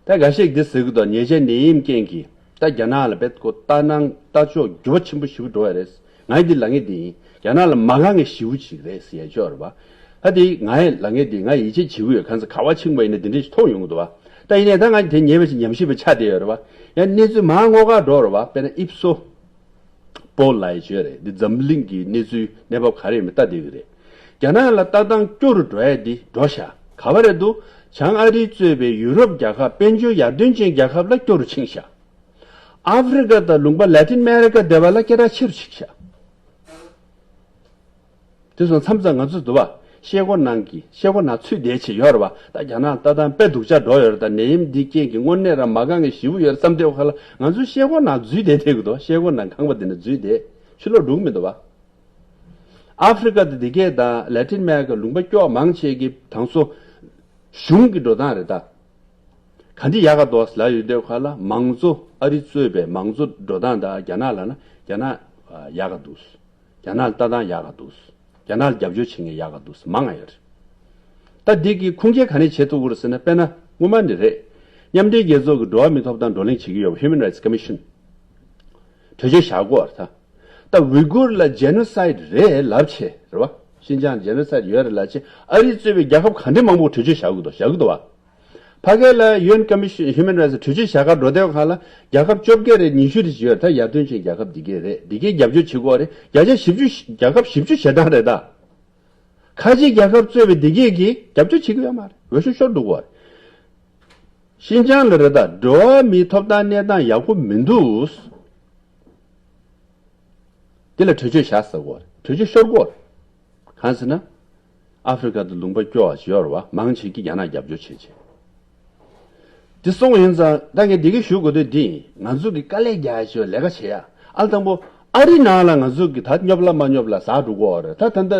ད་འགའ་ཤས་འདི་ཟེར་གི་འདུག་ཉེ་ཆར་ནད་ཡམས་རྐྱེན་གྱིས་ད་རྒྱ་ནག་ལ་རྦད་ཁོ་ལྟ་སྣང་ལྟ་ཕྱོགས་འགྱུར་བ་ཆེན་པོ་ཞེ་པོ་འགྲོ་བ་རེད། ང་ཡི་འདི་ལབ་མཁན་འདི་ཡིན། རྒྱ་ནག་ལ་མ་དགའ་མཁན་ཞེ་པོ་ཅིག་རེད་ཟེར་ཡ་ཅིག་ཡོད་རེད་བ། ད་འདི་ང་ཡི་ལབ་མཁན་འདི་ང་ཡིད་ཆེས་བྱེད་ཀྱི་ཡོད། གང་ཟེར་ག་བ་ཕྱིན་པ་ཡིན་ན་འདི་འདྲ་ཞིག་མཐོང་ཡོང་གི་འདུག་བ། ད་ཡིན་ནའི་ད་ང་དེ་ཉེ་བའི་ཞིག་ཉམས་ཞིབ་པ་ཆགས་བསྡད་ཡོད་རེད་བ། ཡང་གནས་ཚུལ་མང་སྔོག་ག་འགྲོ་རེད་བ། དཔེར་ན་ཨིབ་སོ། པོལ་ལབ་ཡ་ཅིག་ཡོད་རེད། འདི་འཛམ་གླིང་གི་གནས་ཚུལ་གནས་བབ་ག་རེ་ཡིན་མིན་ལྟ་བསྡད་ཀྱི་རེད། རྒྱ་ནག་ལ་ལྟ་སྟངས་སྐྱོ་རུ་འགྲོ་ཡ་འདི་འགྲོ་ཤག་ག་བ་རེད་འདུག་བྱང་ཨ་རི་གཙོས་པའི་ཡུ་རོབ་རྒྱལ་ཁབ་དཔལ་འབྱོར་ཡར་ཐོན་ཅན་རྒྱལ་ཁབ་ལ་སྐྱོ་རུ་ཕྱིན་ཤག་ཨ་ཧྥི་རི་ཀ་དང་ལུང་པ་ལ་ཏིན་ཨ་མེ་རི་ཀ་དེ་བ་ལ་སྐད་གྲགས་ཆེ་རུ་ཕྱིན་ཤག་དེ་སོང་མཚམས་མཚམས་ང་ཚོ་འདུག་བ། ཤེལ་སྒོ་ནང་གི་ཤེལ་སྒོ་ནང་ཚུད་བསྡད་བྱས་ཡོད་རེད་བ། ད་རྒྱ་ནག་ལྟ་སྟངས་དཔེ་སྡུག་ཅག་འགྲོ་ཡོད་རེད། ད་ནད་ཡམས་འདི་རྐྱེན་གྱིས་དངོས་གནས་རང་མ་དགའ་མཁན་ཞེ་པོ་ཡོད་རེད་བསམ་དུས་ཁ་ལ་ང་ཚོ་ཤེལ་སྒོ་ནང་འཛུལ་བསྡད་བསྡད་ཀྱི་འདུག་ཤེལ་སྒོ་ནང་ཁང་པ་དེ་ནང་འཛུལ་བསྡད་ཕྱི་ལོགས་འགྲོ་གི་མི་འདུག་བ། ཨ་ཧྥི་རི་ཀ་དང་དེ་གས་དང་ལ་ཏིན་ཨ་མེ་རི་ཀ་ལུང་པ་སྐྱོ་བ་མང་ཆེ་གི་དང་སོ་གཞུང་གི་འགྲོ་སྟངས་རེད་ད། ག་འདི་ཡག་ག་འདུག་ལབ་ཡོང་དུས་ཁ་ལ་མང་གཙོ་ཨ་རི་གཙོས་པའི་མང་གཙོ་འགྲོ་སྟངས་དང་རྒྱ་ནག་ལབ་ན་རྒྱ་ནག་ཡག་ག་འདུག་རྒྱ་ནག་ལ་ལྟ་སྟངས་ཡག་ག་འདུག་རྒྱ་ནག་ལ་རྒྱབ་སྐྱོར་བྱེད་མཁན་ཡག་ག་འདུག་མང་ང་ཡོད་རེད། ད་འདི་གི་ཁུངས་སྐྱེལ་ག་ནས་བྱེད་ཐུབ་ཀྱི་རེད་ཟེར་ན། དཔེར་ན་སྔོན་མ་ནས་རེད། མཉམ་འབྲེལ་རྒྱལ་ཚོགས་ཀྱི་འགྲོ་བ་མིའི་ཐོབ་ཐང་བགྲོ་གླེང་བྱེད་ཀྱི་ཡོད་པ། Human Rights Commission། གྲོས་ཆོད་བཞག་དགོས་རེད་ད། ད་ཝི་གུར་ལ་ཇེ་ནོ་སའིད་རེད་ལབ་བྱས་རེད་བ། ཤིན་ཅང་ཇེ་ནོ་སའིད་ཡོད་རེད་ལབ་བྱས། ཨ་རི་གཙོས་པའི་རྒྱལ་ཁབ་ག་འདྲ་མང་པོ་གྲོས་ཆོད་བཞག་གི་འདུག་བཞག་གི་འདུག་བ། ཕ་གི་ལ་ཡུ་ཨེན་ཀོ་མི་ཤན་ཧིའུ་མན་རའིཊ་གྲོས་ཆོད་བཞག་གར་འགྲོ་བསྡད་པ་གང་ལ་རྒྱལ་ཁབ་བཅོ་བརྒྱད་རེད། ཉི་ཤུ་རེད་ཅིག་ཡོད་རེད། ད་ཡར་ཐོན་ཅན་རྒྱལ་ཁབ་འདི་གས་རེད། འདི་གས་རྒྱབ་སྐྱོར་བྱེད་དགོས་རེད། བརྒྱ་ཆ་བཞི་བཅུ། རྒྱལ་ཁབ་བཞི་བཅུ་ཞེ་གྲངས་རེད་ད། ཁ་ཆེ་རྒྱལ་ཁབ་གཙོས་པའི་འདི་གས་ཀྱིས་རྒྱབ་སྐྱོར་བྱེད་ཀྱི་ཡོད་མ་རེད། འོས་ཤོག་ཤོར་འགྲོ་གི་རེད། ཤིན་ཅང་ལ་རེད་ད། འགྲོ་བ་མིའི་ཐོབ་ཐང་གནས་སྟངས་ཡག་པོ་མི་འདུག་དེ་ལ་གྲོས་ཆོད་བཞག་ཟེར་གོ། གྲོས་ཆོད་ཤོར་གོ། གང་ཟེར་ན། ཨ་ཧྥེ་རི་ཁ་དུ་ལུང་པ་སྐྱོ་བ་ཞིག་ཡོད་རེད་བ། མང་ཆེ་གིས་རྒྱ་ནག་རྒྱབ་སྐྱོར་བྱེད་བྱེད། དེ་སོང་ཡིན་ཙང་ད་ངས་འདི་ག་ཞུ་དགོས་དོན་འདི་ཡིན། ང་ཚོ་གི་དཀའ་ལས་རྒྱག་ཡ་ཞིག་ལས་ཀ་བྱེད་ཡ། ཨ་དང་པོ་ཨ་རི་ནང་ལ་ང་ཚོ་གི་ད་སྙོབ་ལ་མ་སྙོབ་ལ་ཟ་འགྲོ་གོ་རེད། ད་ད་ད་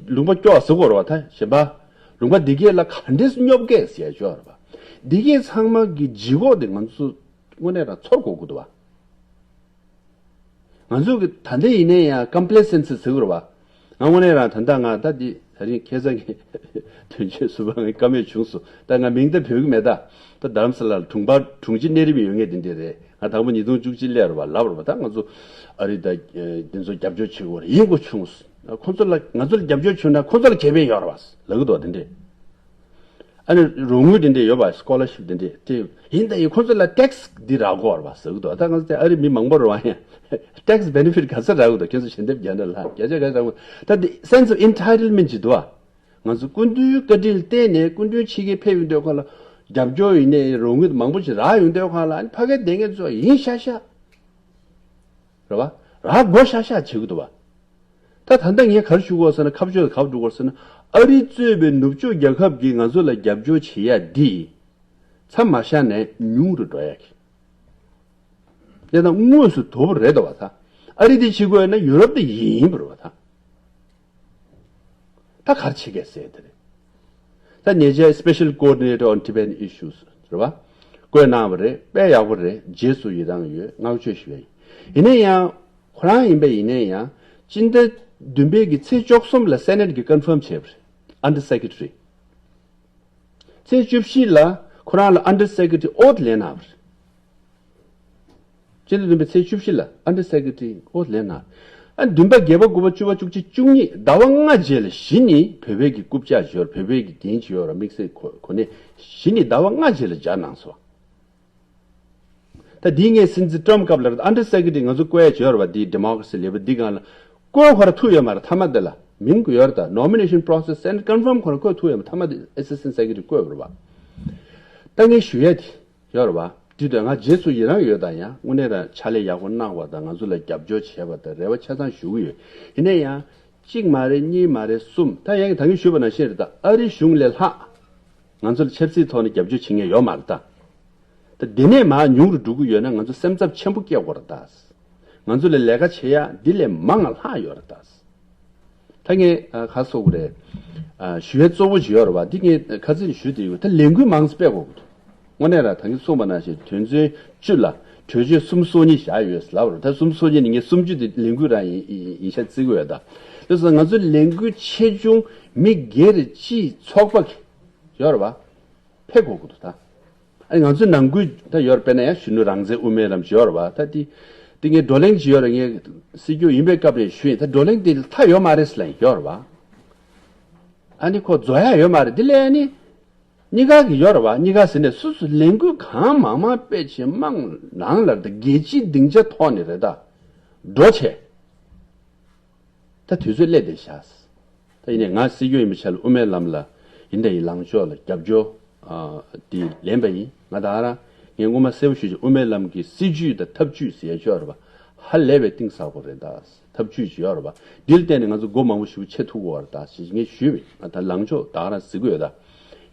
ལུང་པ་སྐྱོ་བ་ཟེར་གོ་རེད་བ། ད་གཞན་པ་ལུང་པ་འདི་གས་ལ་ག་འདྲས་སྙོབ་གས་ཟེར་ཡ་ཞིག་ཡོད་རེད་བ། འདི་གས་ཚང་མ་གི་ལྗིད་ཁོག་དེ་ང་ཚོ་དངོས་གནས་རང་ཚོར་དགོས་ཀྱི་འདུག་བ། ང་ཚོ་གི་ད་ལྟ་ཡིན་ནའི་ཡང་ཀམ་པི་ལེ་སེན་སི་ཟེར་གི་རེད་བ། ང་དངོས་གནས་རང་ད་ལྟ་ང་ད་འདི་ད་རིང་ཁ་སང་གི་དོན་གཅོད་ཟུར་པ་ངའི་བཀའ་མོལ་བྱུང་སོང་། ད་ང་མིང་ད་འབོད་གི་མེད་ད། ད་རྡ་རམ་ས་ལ་ལ་དྲུང་པ་དྲུང་ཆེ་གནས་རིམ་ཡོད་མཁན་དེ་འདྲས་རེད། ང་དང་པོ་ཉིས་སྟོང་བཅུ་གཅིག་སླེབས་རེད་བ། ལབ་རེད་བ། ད་ང་ཚོ་ཨ་རི་ད་འདི་ཚོ་རྒྱབ་སྐྱོར་བྱེད་དགོས་རེད། ཡིན་དགོས་བྱུང་སོང་། ཁོ་ཚོ་ལ་ང་ཚོ་ལ་རྒྱབ་སྐྱོར་བྱུང་ན་ཁོ་ཚོ་ལ་ཁེ་ཕན་ཡོད་རེད་བ་ལབ་གི་འདུག་དེ་འདྲས། ཨ་ནི་རོགས་དངུལ་དེ་འདྲས་ཡོད་པ། སི་ཀོ་ལར་ཤིབ་དེ་འདྲས་དེ་ཡིན་ད་ཡིན། ཁོ་ཚོ་ལ་ཏེག་སི་འདི་རག་གི་རེད་བ་ཟེར་གི་འདུག་ད་ང་ཚོ་དེ་ཨ་རི་མི་མང་པོ་རེད་བ། ཡང་ཏེག་སི་བེ་ནེ་ཕིཊ་ག་ཚོད་རག་གི་འདུག་ཁྱེད་ཚོ་ཞལ་འདེབས་རྒྱག་འདྲ་ལ་བརྒྱ་ཆ་ག་ཚོད་རག་གི་འདུག་ད་འདི་སེན་སི་ཨོཕ་ཨིན་ཊའི་ཊལ་མེན་ཊི་ཅིག་འདུག་བ། ང་ཚོ་སྐུ་མདུན་བཀའ་དྲིན་བརྟེན་ནས་སྐུ་མདུན་ཕྱི་རྒྱལ་ཕེབས་ཡོང་དུས་སྒང་ལ་རྒྱབ་སྐྱོར་ཡིན་ནའི་རོགས་དངུལ་མང་པོ་ཞིག་རག་ཡོང་དུས་སྒང་ལ། ཨ་ནི་ཕ་གིའི་སྡོད་མཁན་ཚོ་ཡིན་ཤག་ཤག་རེད་བ། རག་དགོས་ཤག་ཤག་བྱེད་གི་འདུག་བ། ད་ད་ལྟ་ངས་ག་རེ་ཞུ་དགོས་ཟེར་ན། ཁ་ཕྱོགས་ག་པར་འགྲོ་དགོས་ཟེར་ན། ཨ་རི་གཙོས་པའི་ནུབ་ཕྱོགས་རྒྱལ་ཁབ་ཀྱིས་ང་ཚོ་ལ་རྒྱབ་སྐྱོར་བྱེད་ཡ་འདི་མཚམས་མ་བཞག་ནས་ཉུང་རུ་འགྲོ་ཡ་གི། དེ་དང་དངོས་སུ་དོ་པོ་རེད་དོ་བ་ད། ཨ་རི་འདི་བྱེད་དགོས་ན་ཡུ་རོབ་འདི་ཡིན་པ་རེད་བ་ད། ད་ག་རེ་བྱེད་གས་ཟེར་དེ་རེད། ད་ཉེ་ཆར་Special Coordinator on Tibetan Issues རེད་བ། བསྐོས་གནང་བ་རེད། དཔེ་ཡག་པོ་རེད། རྗེས་སུ་ཡི་རང་ཡོད། བསྔགས་བརྗོད་ཞུ་ཡ་ཡིན། ཡིན་ན་ཡང་ཁོ་རང་ཡིན་པ་ཡིན་ན་ཡང་སྤྱི་ཟླ་བདུན་པའི་གི་ཚེས་བཅུ་གསུམ་ལ་སེ་ནེཊ་གི་ཀོན་ཕརམ་བྱས་པ་རེད། Under Secretary། ཚེས་བཅུ་བཞི་ལ་ཁོ་རང་ལ་Under Secretary ཨོཐ་ལེན་གནང་བ་རེད། སྤྱི་ཟླ་བདུན་པའི་ཚེས་བཅུ་བཞི་ལ་Under Secretary ཨོཐ་ལེན་གནང་། ཨ་བདུན་པ་བརྒྱད་པ་དགུ་པ་བཅུ་པ་བཅུ་གཅིག་བཅུ་གཉིས་ཟླ་བ་ལྔ་རྗེས་ལ་གཞི་ནས་བོད་པའི་གི་རྐུབ་བཀྱག་ཅིག་ཡོད་རེད། བོད་པའི་གི་འགན་ཅིག་ཡོད་རེད། དམིགས་བསལ་གོ་གོ་གནས་གཞི་ནས་ཟླ་བ་ལྔ་རྗེས་ལ་སྦྱར་གནང་སོང་། ད་འདི་ངས་སྲིད་འཛིན་ཊམ་སྐབས་ལ་Under Secretary ང་ཚོ་བསྐོ་ཡ་ཅིག་ཡོད་རེད་བ། འདི་Democracy Level འདི་སྒང་ལ་བསྐོ་ཁོ་རང་ཐུབ་ཡོད་མ་རེད། མཐའ་མ་དེ་ལ་མིང་གི་ཡོད་རེད། ད་Nomination Process སེ་ནེཊ་ཀོན་ཕརམ་ཁོ་རང་བསྐོ་ཐུབ་ཡོད་མ། མཐའ་མ་དེ་Assistant Secretary བསྐོས་པ་རེད་བ། ད་ངས་ཞུ་ཡ་དེ་ཡོད་རེད་བ། དེ་དུས་ང་རྗེས་སུ་ཡི་རང་ཡོད། ད་ཡང་དངོས་གནས་རང་ཕྱག་ལས་ཡག་པོ་གནང་བ་དང་ང་ཚོ་ལ་རྒྱབ་སྐྱོར་བྱས་པ་དང་རེ་བ་ཆ་ཚང་ཞུ་གི་ཡོད། ཡིན་ན་ཡང་གཅིག་མ་རེད། གཉིས་མ་རེད། གསུམ། ད་ཡང་ད་གིན་ཞུས་པ་ནང་བཞིན་རེད། ད་ཨ་རི་གཞུང་ལས་ལྷག་ང་ཚོ་ལ་ཆབ་སྲིད་ཐོག་ནས་རྒྱབ་སྐྱོར་བྱེད་མཁན་ཡོད་མ་རེད་ད། ད་དེ་ནས་མར་ཉུང་རུ་འགྲོ་གི་ཡོད་ན་ང་ཚོ་སེམས་འཚབ་ཆེན་པོ་སྐྱེ་དགོས་རེད་ད། ང་ཚོ་ལ་ལས་ཀ་བྱེད་ཡ་འདི་ལས་མང་ང་ལྷག་ཡོད་རེད་ད། ད་ངས་ཨ་ག་རེ་ཟེར་དགོས་རེད། ཨ་ཞུ་ཡ་གཙོ་བོ་ཅིག་ཡོད་རེད་བ། འདི་ངས་ཁ་ཚིག་ཞུ་བསྡད་ཡོད། ད་ལས་འགུལ་མང་ཙམ་སྤེལ་དགོས་ཀྱི་འདུག་དངོས་གནས་རང་ད་གིན་གསུངས་པ་ནང་བཞིན་དོན་ཚན་བཅུ་ལ་གྲོས་ཆོད་གསུམ་སོ་གཉིས་བཞག་ཡོད་ལབ་རེད། ད་གསུམ་སོ་གཉིས་ནི་ངས་སུམ་ཅུ་དེ་ལས་འགུལ་རང་ཡིན་ཡིན་ཡིན་ཤག་བརྩི་གི་ཡོད་ད། དེ་སོང་ང་ཚོ་ལས་འགུལ་ཆེ་ཆུང་མི་སྒེར་སྤྱིའི་ཚོགས་པ་གི་ཡོད་རེད་བ། ཕེབས་དགོས་ཀྱི་འདུག་ད། ཨ་ནི་ང་ཚོའི་ནང་ཁུལ་ད་ཡོད་རེད། དཔེར་ན་ཡང་གཞོན་ནུ་རང་བཙན་དབུ་མའི་ལམ་ཅིག་ཡོད་རེད་བ། ད་དེ་དེ་ངས་བགྲོ་གླེང་ཅིག་ཡོད་རེད། ངས་སྲིད་སྐྱོང་ཡིན་པའི་སྐབས་ནས་ཞུས་ཡིན། ད་བགྲོ་གླེང་དེ་མཐའ་ཡོད་མ་རེད་ཟེར་ལབ་ཡིན། ཡོད་རེད་བ། ཨ་ནི་ཁོ་རྫོགས་ཡ་ཡོད་མ་རེད། དེ་ལས་ཨ་ནི་གཉིས་ཀ་གི་ཡོད་རེད་བ། གཉིས་ཀ་ཟེར་ནས་སོ་སོ་ལས་འགུལ་གང་མང་མང་སྤེལ་བྱས་དམངས་ནང་ལ་ད་རྒྱལ་སྤྱིའི་སྡིངས་ཆ་ཐོག་ནས་རེད་ད། འགྲོ་བྱས། ད་དུས་ཚོད་སླེབས་བསྡད་ཤག་ད་ཡིན་ནའི་ང་སྲིད་སྐྱོང་ཡིན་པའི་ཆ་ལ་དབུ་མའི་ལམ་ལ་ཡིན་ད་ཡིན་ལངས་ཕྱོགས་ལ་རྒྱབ་སྐྱོར་ཨ་དེ་ལེན་པ་ཡིན། ང་ད་རང་ངས་སྔོན་མ་གསལ་པོ་ཞུ་ཆོག་དབུ་མའི་ལམ་གྱི་སྲིད་བྱུས་དང་ཐབས་བྱུས་ཟེར་ཡ་ཅིག་ཡོད་རེད་པ། ཧ་ལས་པའི་གཏིང་ཟབ་པོ་རེད་ད། ཐབས་བྱུས་ཅིག་ཡོད་རེད་པ། འདི་ལ་བརྟེན་ནས་ང་ཚོ་སྒོ་མང་པོ་ཞིག་ཕྱེ་ཐུབ་ཀྱི་ཡོད་རེད་ད་ཞེས་ངས་ཞུས་པ་ཡིན། ང་ད་ལངས་ཕྱོགས་ད་རང་གཟིགས་ཀྱི་ཡོད་ད།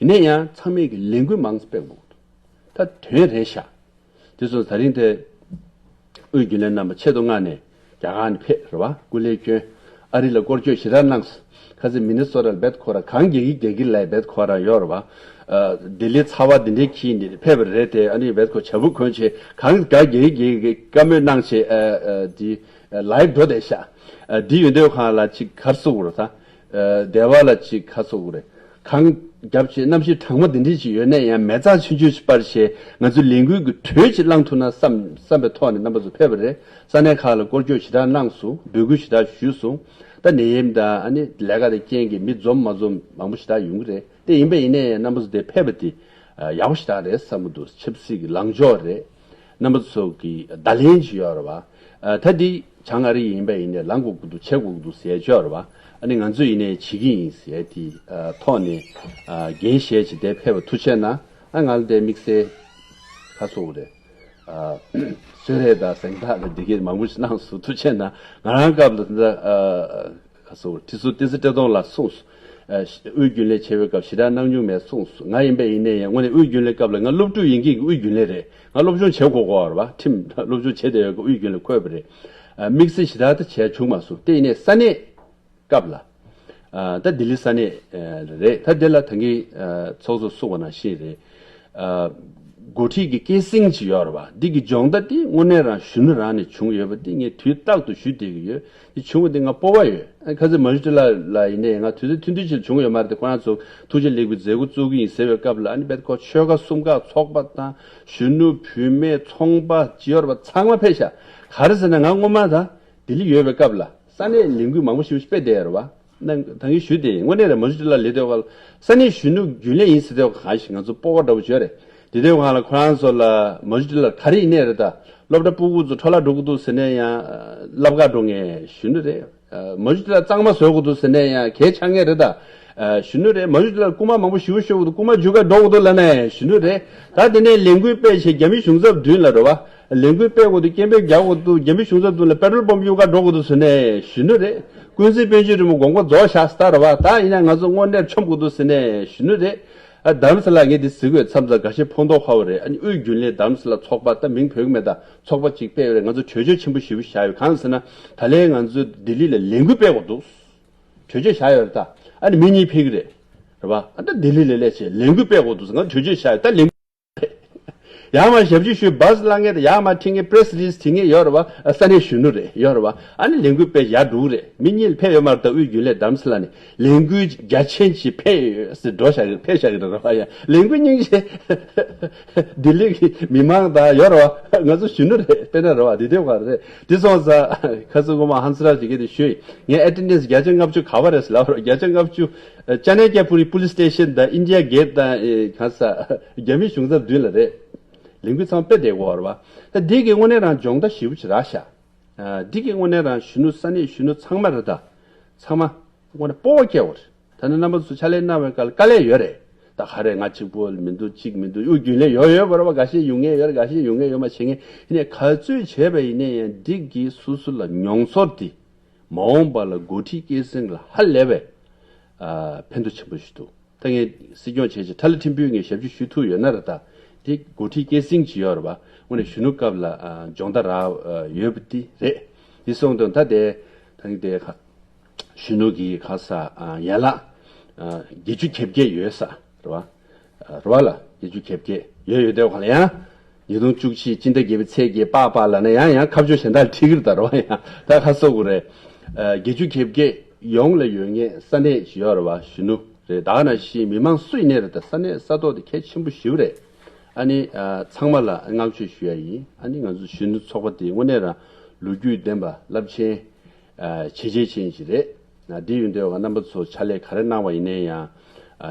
ཡིན་ན་ཡང་ཚང་མས་ཀྱི་ལས་འགུལ་མང་ཙམ་སྤེལ་དགོས། ད་དོན་རེད་ཤག་དེ་སོང་ད་རིང་དེ་དབུས་རྒྱུན་ལས་རྣམ་པ་ཆེད་དུ་མངགས་ནས་རྒྱ་གར་ནས་ཕེབས་རེད་བ། སྐུ་ལས་བསྐྱོན། ཨ་རི་ལ་སྐོར་སྐྱོད་ཞེ་དྲག་གནང་སོང་། ཁ་སང་མི་ནི་སོ་ཊ་ལ་བེད་ཁོ་རང་གང་རྒྱག་གི་རྒྱག་གི་ལབ་བེད་ཁོ་རང་ཡོད་རེད་བ། ཨ་ལྡི་ལི་ཚ་བ་འདི་འདྲའི་འཁྱེར་ནས་ཕེབས་པ་རེད་དེ། ཨ་ནི་བེད་ཁོ་བྱ་སྤུ་གོན་བྱས་གང་ག་རྒྱག་གི་རྒྱག་གི་བཀའ་མོལ་གནང་བྱས། ཨ་ཨ་དེ་ ལའིབ་འགྲོ་བསྡད་ཤག་འདི་ཡོད་དུས་གང་ལ་ཅིག་གར་སོ་དགོས་རེད་ད། སྡེ་བ་ལ་ཅིག་ག་སོ་དགོས་རེད། གངས་རྒྱབ་ཅིག་གནམ་གཤིས་གྲང་མོ་འདི་འདྲ་ཅིག་ཡོད་ནས་ཡང་མེ་བཙའ་ཆུང་ཆུང་ཞིག་སྤར་བྱས་ང་ཚོའི་ལས་འགུལ་གྱི་དྲོད་ཅིག་བསླང་ཐུབ་ན་བསམ་བསམ་པའི་ཐོག་ནས་རྣམ་པ་ཚོ་ཕེབས་པ་རེད། ས་གནས་ཁག་ལ་སྐོར་སྐྱོད་ཞེ་དྲག་གནང་སོང་། འབོད་སྐུལ་ཞེ་དྲག་ཞུས་སོང་། ད་ནད་ཡམས་དང་ཨ་ནི་ལས་ཀ་དང་རྐྱེན་གྱིས་མི་འཛོམས་མ་འཛོམས་མང་པོ་ཞེ་དྲག་ཡོང་གི་རེད། དེ་ཡིན་པ་ཡིན་ནའི་རྣམ་པ་ཚོ་དེ་ཕེབས་པ་དེ་ཡག་པོ་ཞེ་དྲག་རེད་བསམ་གྱི་འདུག་ཆབ་སྲིད་ཀྱི་ལངས་ཕྱོགས་རེད། རྣམ་པ་ཚོ་གི་བརྡ་ལན་ཅིག་ཡོད་རེད་བ། ད་འདི་བྱང་ཨ་རི་ཡིན་པ་ཡིན་ནའི་ལངས་དགོས་ཀྱི་འདུག་བྱེད་དགོས་ཀྱི་འདུག་ཟེར་ཡ་ཅིག་ཡོད་རེད་བ། ཨ་ནི་ང་ཚོ་ཡིན་ནའི་བྱེད་ཀྱི་ཡིན་ཟེར་ཡ་དེ་ཐོག་ནས་འགན་བཞེས་ཅིག་དེ་ཕེབས་པ་ཐུགས་རྗེ་གནང་། ཨ་ང་ལ་དེ་དམིགས་བསལ་ཁ་སོ་རེད། གསོལ་རས་དང་གཟེངས་རྟགས་དང་འདི་གས་མང་པོ་ཞིག་གནང་སོང་། ཐུགས་རྗེ་གནང་། ང་རང་སྐབས་ལ་ད་ལྟ་ཨ་ཁ་སོ་ཁྲི་ཟུར་བསྟན་འཛིན་བཀྲས་མཐོང་ལགས་གསུངས་སོང་། ཨ་དབུས་རྒྱུན་ལས་བྱེད་པའི་སྐབས་ཞེ་དྲག་གནང་མྱོང་མེད་གསུངས་སོང་། ང་ཡིན་པ་ཡིན་ནའི་ཡང་དངོས་གནས་དབུས་རྒྱུན་ལས་སྐབས་ལ་ང་སློབ་ཕྲུག་ཡིན་མཁན་གྱི་དབུས་རྒྱུན་ལས་རེད། ང་སློབ་སྦྱོང་བྱེད་དགོས་ཀྱི་ཡོད་རེད་བ། ཁྲིམས་སློབ་སྦྱོང་བྱེད་བསྡད་ཡོད་ཀྱི་དབུས་རྒྱུན་ལས་འཁོད་པ་རེད། ཨ་དམིགས་བསལ་ཞེ་དྲག་ད་བྱས་བྱུང་མ་སོང་། དེ་ཡིན་ནའི་ས་གནས་སྐབས་ལ། ཨ་ད་ལྡི་ལི་ས་གནས་ཨ་རེད། ད་དེ་ལ་ད་གིན་ཨ་ཚོགས་གཙོ་གསུངས་པ་ནང་བཞིན་རེད། ཨ་འགོ་ཁྲིད་ཀྱི་སྐད་གསེང་ཅིག་ཡོད་རེད་བ། འདི་གི་སྦྱོང་བརྡར་དེ་དངོས་གནས་རང་གཞོན་ནུ་རང་ནས་བྱུང་ཡོད་པ་དེ་ངས་དུས་རྟག་ཏུ་ཞུ་བསྡད་ཀྱི་ཡོད། དེ་བྱུང་བ་དེ་ང་སྤོབས་པ་ཡོད། ཨ་ཁ་སང་མ་ཇུ་ཏི་ལ་ལ་ཡིན་ནའི་ང་དུས་ཚོད་ཐུང་ཐུང་ཅིག་བྱུང་ཡོད་མ་རེད། དེ་ཁོ་རང་ཚོ་ཐུགས་རྗེ་ལེགས་པའི་མཛད་སྒོ་བཙུགས་ཀྱི་ཡིན་ཟེར་བའི་སྐབས་ལ་ཨ་ནི་རྦད་ཁོ་ཆོལ་ཁ་གསུམ་ཀ་ཚོགས་པ་དང་གཞོན་ནུ་བུད་མེད་ཚོང་པ་ཅིག་ཡོད་རེད་བ། ཚང་མ་ཕེབས་ཤག་ག་རེ་ཟེར་ན་ང་སྔོན་མ་ད་ལྡི་ལི་ཡོད་པའི་སྐབས་ལ་ས་གནས་ལས་འགུལ་མང་པོ་ཞིག་སྤེལ་བསྡད་ཡོད་རེད་བ། ན་ད་གིན་ཞུས་ཏེ་དངོས་གནས་རེད། མ་ཇུ་ཏི་ལ་ལས་དོན་ཁང་ལ་ས་གནས་གཞོན་ནུ་རྒྱུན་ལས་ཡིན་ཟེར་དུས་གང་ཞིག་ང་ཚོ་སྤོབས་པ་འདྲ་པོ་བྱོས་རེད། དེ་དུས་གང་ལ་ཁོ་རང་ཚོ་ལ་མ་ཇུ་ཏི་ལ་ག་རེ་ཡིན་ནའི་རེད། ད་སློབ་གྲྭ་ཕྲུ་གུ་ཚོ་འཕྲོ་བརླག་འགྲོ་གི་འདུག་ཟེར་ནའི་ཡང་སློབ་གར་འགྲོ་མཁན་གཞོན་ནུ་རེད། མ་ཇུ་ཏི་ལ་གཙང་མ་བཟོ་དགོས་འདུག་ཟེར་ནའི་ཡང་གལ་ཆགས་མཁན་རེད། ད་གཞོན་ནུ་རེད། མ་ཇུ་ཏི་ལ་རྐུ་མ་མང་པོ་ཞེ་པོ་ཤོར་གི་འདུག་རྐུ་མ་རྒྱུག་གར་འགྲོ་གི་འདུག་ལབ་ནའི་གཞོན་ནུ་རེད། ད་དེ་ནས་ལས་འགུལ་སྤེལ་བྱས་རྒྱ་མི་གཞུང་ཚབ་མདུན་ལ་རེད་བ། ལས་འགུལ་སྤེལ་དགོས་འདུག་སྐད་འབོད་རྒྱག་དགོས་འདུག་རྒྱ་མི་གཞུང་ཚབ་མདུན་ལ་པེ་ཊོལ་བོམ་གཡུག་གར་འགྲོ་དགོས་འདུག་ཟེར་ནའི་གཞོན་ནུ་རེད། ཀུན་གཟིགས་དཔལ་འབྱོར་རིན་པོ་དགོངས་པ་རྫོགས་བཞག་སྟ་རེད་བ། ད་ཡིན་ན་ང་ཚོ་དངོས་གནས་མཆོང་དགོས་འདུག་ཟེར་ནའི་གཞོན་ནུ་རེད། ཨ་རྡ་རམ་ས་ལ་ངས་འདི་ཟེར་དགོས་མཚམས་ཚ་འགའ་ཤས་ཕོན་ཐོགས་ཁ་བ་རེད། ཨ་ནི་དབུས་རྒྱུན་ལས་རྡ་རམ་ས་ལ་ཚོགས་པ་ད་མིང་བོས་གི་མེད། ད་ཚོགས་པ་གཅིག་སྤེལ་བ་རེད། ང་ཚོ་གྲོས་ཆོད་ཆེན་པོ་ཞེ་པོ་བཞག་ཡོད། གང་ཟེར་ན་ད་ལན་ང་ཚོ་ལྡི་ལི་ལ་ལས་འགུལ་སྤེལ་དགོས་འདུག་གྲོས་ཆོད་བཞག་ཡོད་རེད། ད་ཨ་ནི་མི་གཉིས་ཕེབས་གི་རེད། རེད་བ། ཨ་ད་ལྡི་ལི་ལ་སླེབས་བྱས་ལས་འགུལ་སྤེལ་དགོས་འདུག་ཟེར་ང་གྲོས་ཆོད་བཞག་ཡོད། ད་ལས་འགུལ་ཡར་མར་ཞབས་ཕྱི་ཞུས་བཱས་ལངས་མཁན་དང་ཡར་མར་ཁྲིད་མཁན་པེ་རེ་སི་རི་ལིས་བྲིས་མཁན་ཡོད་རེད་བ། ས་གནས་གཞོན་ནུ་རེད་ཡོད་རེད་བ། ཨ་ནི་ལས་འགུལ་སྤེལ་ཡར་འགྲོ་གི་རེད། མི་གཉིས་ཕེབས་ཡོད་མ་རེད། ད་དབུས་རྒྱུན་ལས་རྡ་རམ་ས་ལ་ནས་ལས་འགུལ་རྒྱ་ཆེན་ཅིག་ཕེབས་ཡོད་ཟེར་འགྲོ་བཞག་གི་ཕེབས་བཞག་གི་རེད་བ། ཡ་ལས་འགུལ་སྙིང་རྗེ། ལྡི་ལི་གི་མི་མང་དང་ཡོད་རེད་བ། ང་ཚོ་གཞོན་ནུ་རེད། དཔེར་ན་རེད་བ། འདི་དེ་བ་རེད། འདི་སོང་ཙང་ཁ་སང་སྔོན་མ་ཧན་སི་རཱཇ་གིས་དེ་ཞུས། ངའི་ཨེ་ཊེན་ཌེན་སི་བརྒྱ་ཆ་ལྔ་བཅུ་ག་བ་རེད་ཟེར་ལབ་རེད། བརྒྱ་ཆ་ལྔ་བཅུ། ཨ་ཅ་ནན་ཀྱ་པུ་རི་པུ་ལིས་སི་ཊེ་ཤན་དང་ཨིན་ཌི་ཡ་གེ་ཊི་དང་ཨེ་གང་ས་རྒྱ་མི་གཞུང་ཚབ་མདུན་ལ་རེད། ལས་འགུལ་ཚང་མ་སྤེལ་བསྡད་ཡོད་རེད་བ། ད་འདི་གི་དངོས་གནས་རང་སྦྱོང་བརྡར་ཞེ་པོ་ཅིག་རག་ཤག་ཨ་འདི་གི་དངོས་གནས་རང་གཞོན་ནུ་ས་གནས་གཞོན་ནུ་ཚང་མ་རེད། ད་ཚང་མ་དངོས་གནས་སྤོབས་པ་སྐྱེ་བ་རེད། ད་ནི་རྣམ་པ་ཚོ་ཕྱག་ལས་གནང་བའི་སྐབས་ལ་དཀའ་ལས་ཡོད་རེད། ད་ག་རེ་ང་གཅིག་པོ་མི་འདུག་གཅིག་མི་འདུག་དབུས་རྒྱུན་ལས་ཡོད་ཡོད་པ་རེད་བ། འགའ་ཤས་ཡོང་མཁན་ཡོད་རེད། འགའ་ཤས་ཡོང་མཁན་ཡོད་མ་བྱེད་མཁན། ཡིན་ནའི་ག་ཚོད་བྱས་པ་ཡིན་ནའི་ཡང་འདི་གི་སོ་སོ་ལ་མྱོང་ཚོར་དེ། མ་འོངས་པ་ལ་འགོ་ཁྲིད་སྐྱེད་སྲིང་ལ་ཧ་ལས་པའི་ཨ་ཕན་ཐོགས་ཆེན་པོ་ཞིག་འདུག་ད་ངས་སྲིད་སྐྱོང་བྱས་བྱས་ཁྲ་ལི་ཁྲིན་ཕུའི་ངས་ཞབས་ཕྱི་ཞུ་ཐུབ་ཡོད་ན་རེད། ད་དེ་འགོ་ཁྲིད་སྐྱེད་སྲིང་ཅིག་ཡོད་རེད་བ། དངོས་གནས་གཞོན་ནུ་སྐབས་ལ་ཨ་སྦྱོང་བརྡར་རག་ཨ་ཡོད་པ་དེ་རེད། དེ་སོང་དུས་ད་དེ་ད་ངས་དེ་ཁ་གཞོན་ནུ་གི་ཁ་ས་ཨ་ཡན་ལག་ཨ་བརྒྱད་ཅུ་གྱ་བརྒྱད་ཡོད་ས་རེད་བ། རེད་བ་ལ་བརྒྱད་ཅུ་གྱ་བརྒྱད་ཡོད་ཡོད་དེ་ག་ལ་ཡང་ཉིས་སྟོང་བཅུ་གཅིག་སྤྱི་ཟླ་བརྒྱད་པའི་ཚེས་བརྒྱད་པགས་པགས་ལ་ནི་ཡང་ཡང་ཁ་བརྗོད་གཞན་དག་ཁྲིད་ཀྱི་རེད། ད་རེད་བ། ཡང་ད་ཁ་གསོ་དགོས་རེད། བརྒྱད་ཅུ་གྱ་བརྒྱད་ཡོངས་ལ་ཡོད་ངེས་ས་གནས་ཤིག་ཡོད་རེད་བ། གཞོན་ནུ་རེད། ད་ག་ནང་བཞིན་མི་མང་སུ་ཡིན་ནའི་རེད། ད་ས་གནས་ས་ཐོག་དེ་གལ་ཆེན་པོ་ཞེ་པོ་རེད། ཨ་ནི་ཚང་མ་ལ་བསྔགས་བརྗོད་ཞུ་ཡ་ཡིན། ཨ་ནི་ང་ཚོ་གཞོན་ནུ་ཚོགས་པ་དེ་དངོས་གནས་རང་ལོ་རྒྱུས་ལྡན་པ་རླབས་ཆེན། བྱས་རྗེས་ཅན་ཞིག་རེད། འདི་ཡོད་འདོད་པ་རྣམ་པ་ཚོ་ཕྱག་ལས་ག་རེ་གནང་བ་ཡིན་ནའི་ཡང་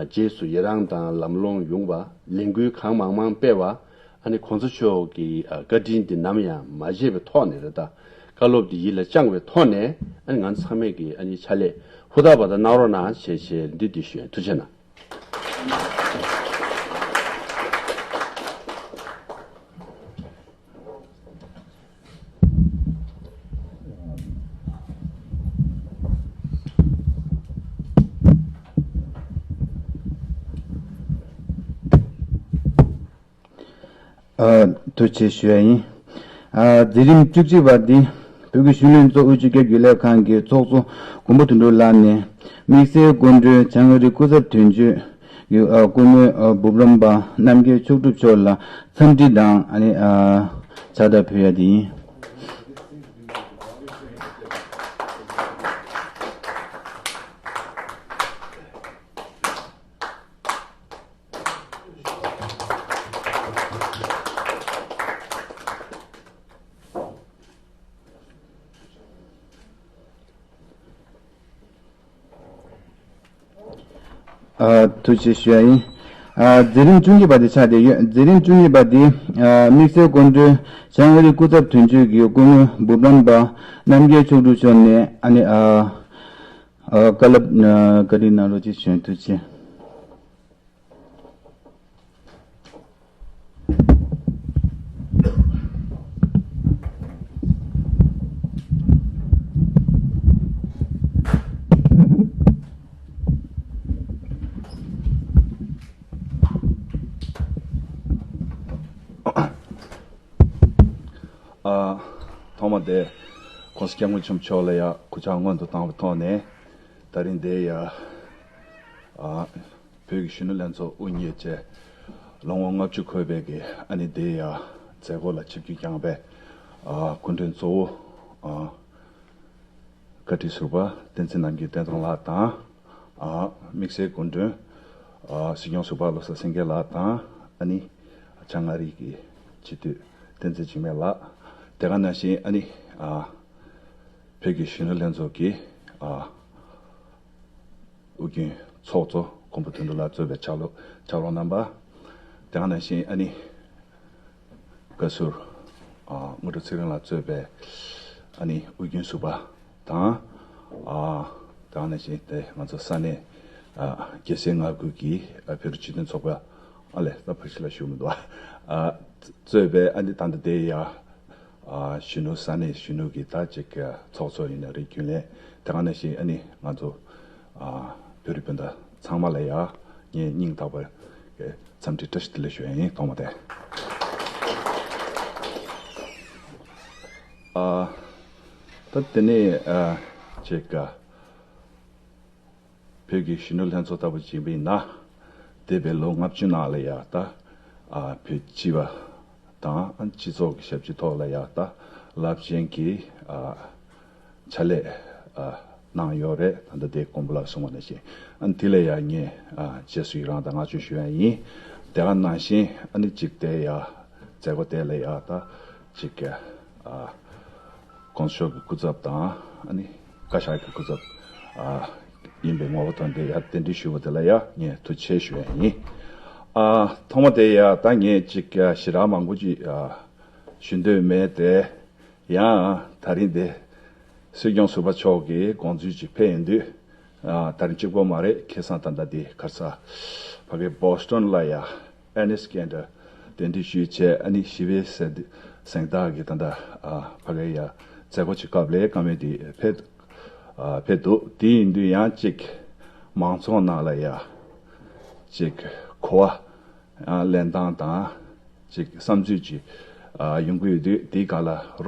རྗེས་སུ་ཡི་རངས་དང་ལམ་ལྷོང་ཡོང་བ། ལས་འགུལ་གང་མང་མང་སྤེལ་བ། ཨ་ནི་གོང་ས་མཆོག་གི་བཀའ་དྲིན་འདི་ནམ་ཡང་མ་བརྗེད་པའི་ཐོག་ནས་རེད། ད་བཀའ་སློབ་འདི་ཡིད་ལ་བཅངས་པའི་ཐོག་ནས་ཨ་ནི་ང་ཚང་མས་ཀྱི་ཨ་ནི་ཕྱག་ལས་ཧུར་ཐག་པ་དང་གནང་རོགས་གནང་ཞེས་བྱས་འདི་འདི་ཞུ། ཐུགས་རྗེ་གནང་། ཐུགས་རྗེ་ཆེ་ཞུ་ཡ་ཡིན། མཛད་རིམ་བཅུ་གཅིག་པ་འདི་བོད་ཀྱི་གཞོན་ནུ་ལྷན་ཚོགས་དབུས་སྤྱི་ཁྱབ་རྒྱུན་ལས་ཁང་གི་ཚོགས་གཙོ་མགོན་པོ་དོན་གྲུབ་ལགས་ནས་དམིགས་བསལ་སྐུ་མགྲོན་བྱང་ཨ་རིའི་སྐུ་ཚབ་དོན་གཅོད་ཀྱི་སྐུ་ངོ་འབུམ་རམས་པ་རྣམ་རྒྱལ་མཆོག་གྲུབ་མཆོག་ལ་འཚམས་འདྲི་དང་ཕྱག་རྟགས་ཕུལ་ཡ་དེ་ཡིན། ཨ། ཐུགས་རྗེ་ཆེ་ཞུ་ཡ་ཡིན། ཨ། མཛད་རིམ་བཅུ་གཉིས་པ་དེ་ཆགས་བསྡད་ཡོད། མཛད་རིམ་བཅུ་གཉིས་པ་དེ། ཨ། དམིགས་བསལ་སྐུ་མགྲོན་བྱང་ཨ་རིའི་སྐུ་ཚབ་དོན་གཅོད་ཀྱི་སྐུ་ངོ་འབུམ་རམས་པ་རྣམ་རྒྱལ་མཆོག་སྤྲུལ་མཆོག་ནས་ཨ་ནི། ཨ། ཨ། བཀའ་སློབ། ཨ། བཀའ་འདྲི་གནང་རོགས་ཅེས་ཞུ། ཐུགས་རྗེ་ཆེ། ཨ། ཐོག་མ་དེ་༸གོང་ས་༸སྐྱབས་མགོན་ཆེན་པོ་མཆོག་ལ་ཡ་སྐུ་ཕྱག་སྔོན་དུ་བཏང་བའི་ཐོག་ནས། ད་རིང་འདིར་ཡ། ཨ། བོད་ཀྱི་གཞོན་ནུ་ལྷན་ཚོགས་དབུ་བརྙེས་བྱས་ལོ་ངོ་ལྔ་བཅུ་འཁོར་བའི་གི་ཨ་ནི་འདིར་ཡ་མཛད་སྒོ་ལ་ཆིབས་བསྒྱུར་བསྐྱངས་པའི། ཨ། སྐུ་མགྲོན་གཙོ་བོ། ཨ། བཀའ་ཁྲི་ཟུར་པ་བསྟན་འཛིན་ནམ་རྒྱུན་བསྟན་སྟོང་ལགས་དང་། ཨ། དམིགས་བསལ་སྐུ་མགྲོན། ཨ། སྲིད་སྐྱོང་ཟུར་པ་བློ་བཟང་སེང་གེ་ལགས་དང་། ཨ་ནི་བྱང་ཨ་རི་གི་སྤྱི་འཐུས་བསྟན་འཛིན་འཇིགས་མེད་ལགས། དེ་ག་ནང་བཞིན་ཨ་ནི། ཨ། བོད་ཀྱི་གཞོན་ནུ་ལྷན་ཚོགས་ཀྱི། ཨ། དབུ་རྒྱུན་ཚོགས་གཙོ་མགོན་པོ་དོན་གྲུབ་ལགས་གཙོས་པའི་ཕྱག་ལོ་ཕྱག་རོགས་རྣམ་པ། དེ་ག་ནང་བཞིན་ཨ་ནི། བཀའ་ཟུར། ཨ། དངོས་གྲུབ་ཚེ་རིང་ལགས་གཙོས་པའི་ཨ་ནི་དབུ་རྒྱུན་ཟུར་པ་དང་། ཨ། དེ་ག་ནང་བཞིན་དེ་ང་ཚོ་ས་གནས། ཨ། རྒྱལ་སའི་མངའ་ཁུལ་གྱི། ཨ། བོད་རིགས་སྤྱི་མཐུན་ཚོགས་པ། ཨ་ལས་ད་ཕར་ཕྱི་ལ་ཞུ་མི་འདུག་ཨ། གཙོས་པའི་ཨ་ནི་ད་ལྟ་དེ་ཡ། ཨ། གཞོན་ནུ་ས་གནས་གཞོན་ནུ་གི་ད་ཅིག་ཚོགས་གཙོ་ཡིན་ན་རེད། རྒྱུན་ལས། དེ་ག་ནང་བཞིན་ཨ་ནི་ང་ཚོ། ཨ། བོད་རིགས་སྤུན་ཟླ་ཚང་མ་ལ་ཡ་ངས་སྙིང་ཐག་པ་འཚམས་འདྲི་བཀྲ་ཤིས་བདེ་ལེགས་ཞུ་ཡ་ཡིན། ཐོག་མ་དེ། ཨ། ད་དེ་ནས། ཨ། ཅིག་བོད་ཀྱི་གཞོན་ནུ་ལྷན་ཚོགས་ལྟ་བུ་ཅིག་ཡིན་ན། འདས་པའི་ལོ་ལྔ་བཅུ་ནང་ལ་ཡ་ད། ཨ། བོད་སྤྱི་པ་དང་སྤྱི་ཚོགས་ཀྱི་ཞབས་ཕྱི་ཐོག་ལ་ཡ་ད་རླབས་ཆེན་གྱི། ཨ། ཕྱག་ལས། ཨ། གནང་ཡོད་རེད། ད་ལྟ་དེ་མགོན་པོ་ལགས་གསུངས་པ་ནང་བཞིན། ཨ་ནི་དེ་ལ་ཡ་ངས། ཨ། རྗེས་སུ་ཡི་རང་དང་བསྔགས་བརྗོད་ཞུ་ཡ་ཡིན། དེ་ག་ནང་བཞིན་ཨ་ནི་གཅིག་དེ་ཡ་མཛད་སྒོ་དེ་ལ་ཡ་ད་གཅིག་ཨ། ༸གོང་ས་མཆོག་གི་སྐུ་ཚབ་དང་ཨ་ནི་བཀའ་ཤག་གི་སྐུ་ཚབ། ཨ། ཡིན་པའི་ངོ་བོ་དང་དེ་ཡ་གདན་འདྲེན་ཞུ་བ་དེ་ལ་ཡ་ངས་ཐུགས་རྗེ་ཆེ་ཞུ་ཡ་ཡིན། ཨ། ཐོག་མ་དེ་ཡ་ད་ངས་གཅིག་ཞེ་དྲག་མང་པོ་ཅིག་ཨ། ཞུ་འདོད་མེད་དེ། ཡང་ད་རིང་འདི་སྲིད་སྐྱོང་ཟུར་པ་མཆོག་གི་དགོངས་ཚུལ་ཅིག་ཕེབས་ཡོང་དུས། ཨ། ད་རིང་གཅིག་པོ་མ་རེད། ཁ་སང་ད་ལྟ་འདི་ག་རེ་ཟ། ཕ་གི་བོ་སི་ཊོན་ལ་ཡ་ཨེར་ནེ་སི་ཊི་ཀེན་ཌར་གདན་འདྲེན་ཞུས་བྱས། ཨ་ནི་ཞི་བའི་གཟེངས་རྟགས་ཀྱི་ད་ལྟ། ཨ། ཕ་གི་ཡ་མཛད་སྒོ་ཅིག་སྐབས་ལ་བཀའ་མོལ་འདི་ཕེབས། ཨ། ཕེབས་འདུག་དེ་ཡིན་དུས་ཡང་གཅིག་མང་ཚོགས་ནང་ལ་ཡ་གཅིག་གོ་བ་ལེན་སྟངས་དང་། ཅིག་བསམ་ཚུལ་ཅིག་ཨ། ཡོང་གི་ཡོད་དུས། དེའི་སྒང་ལ་རོགས་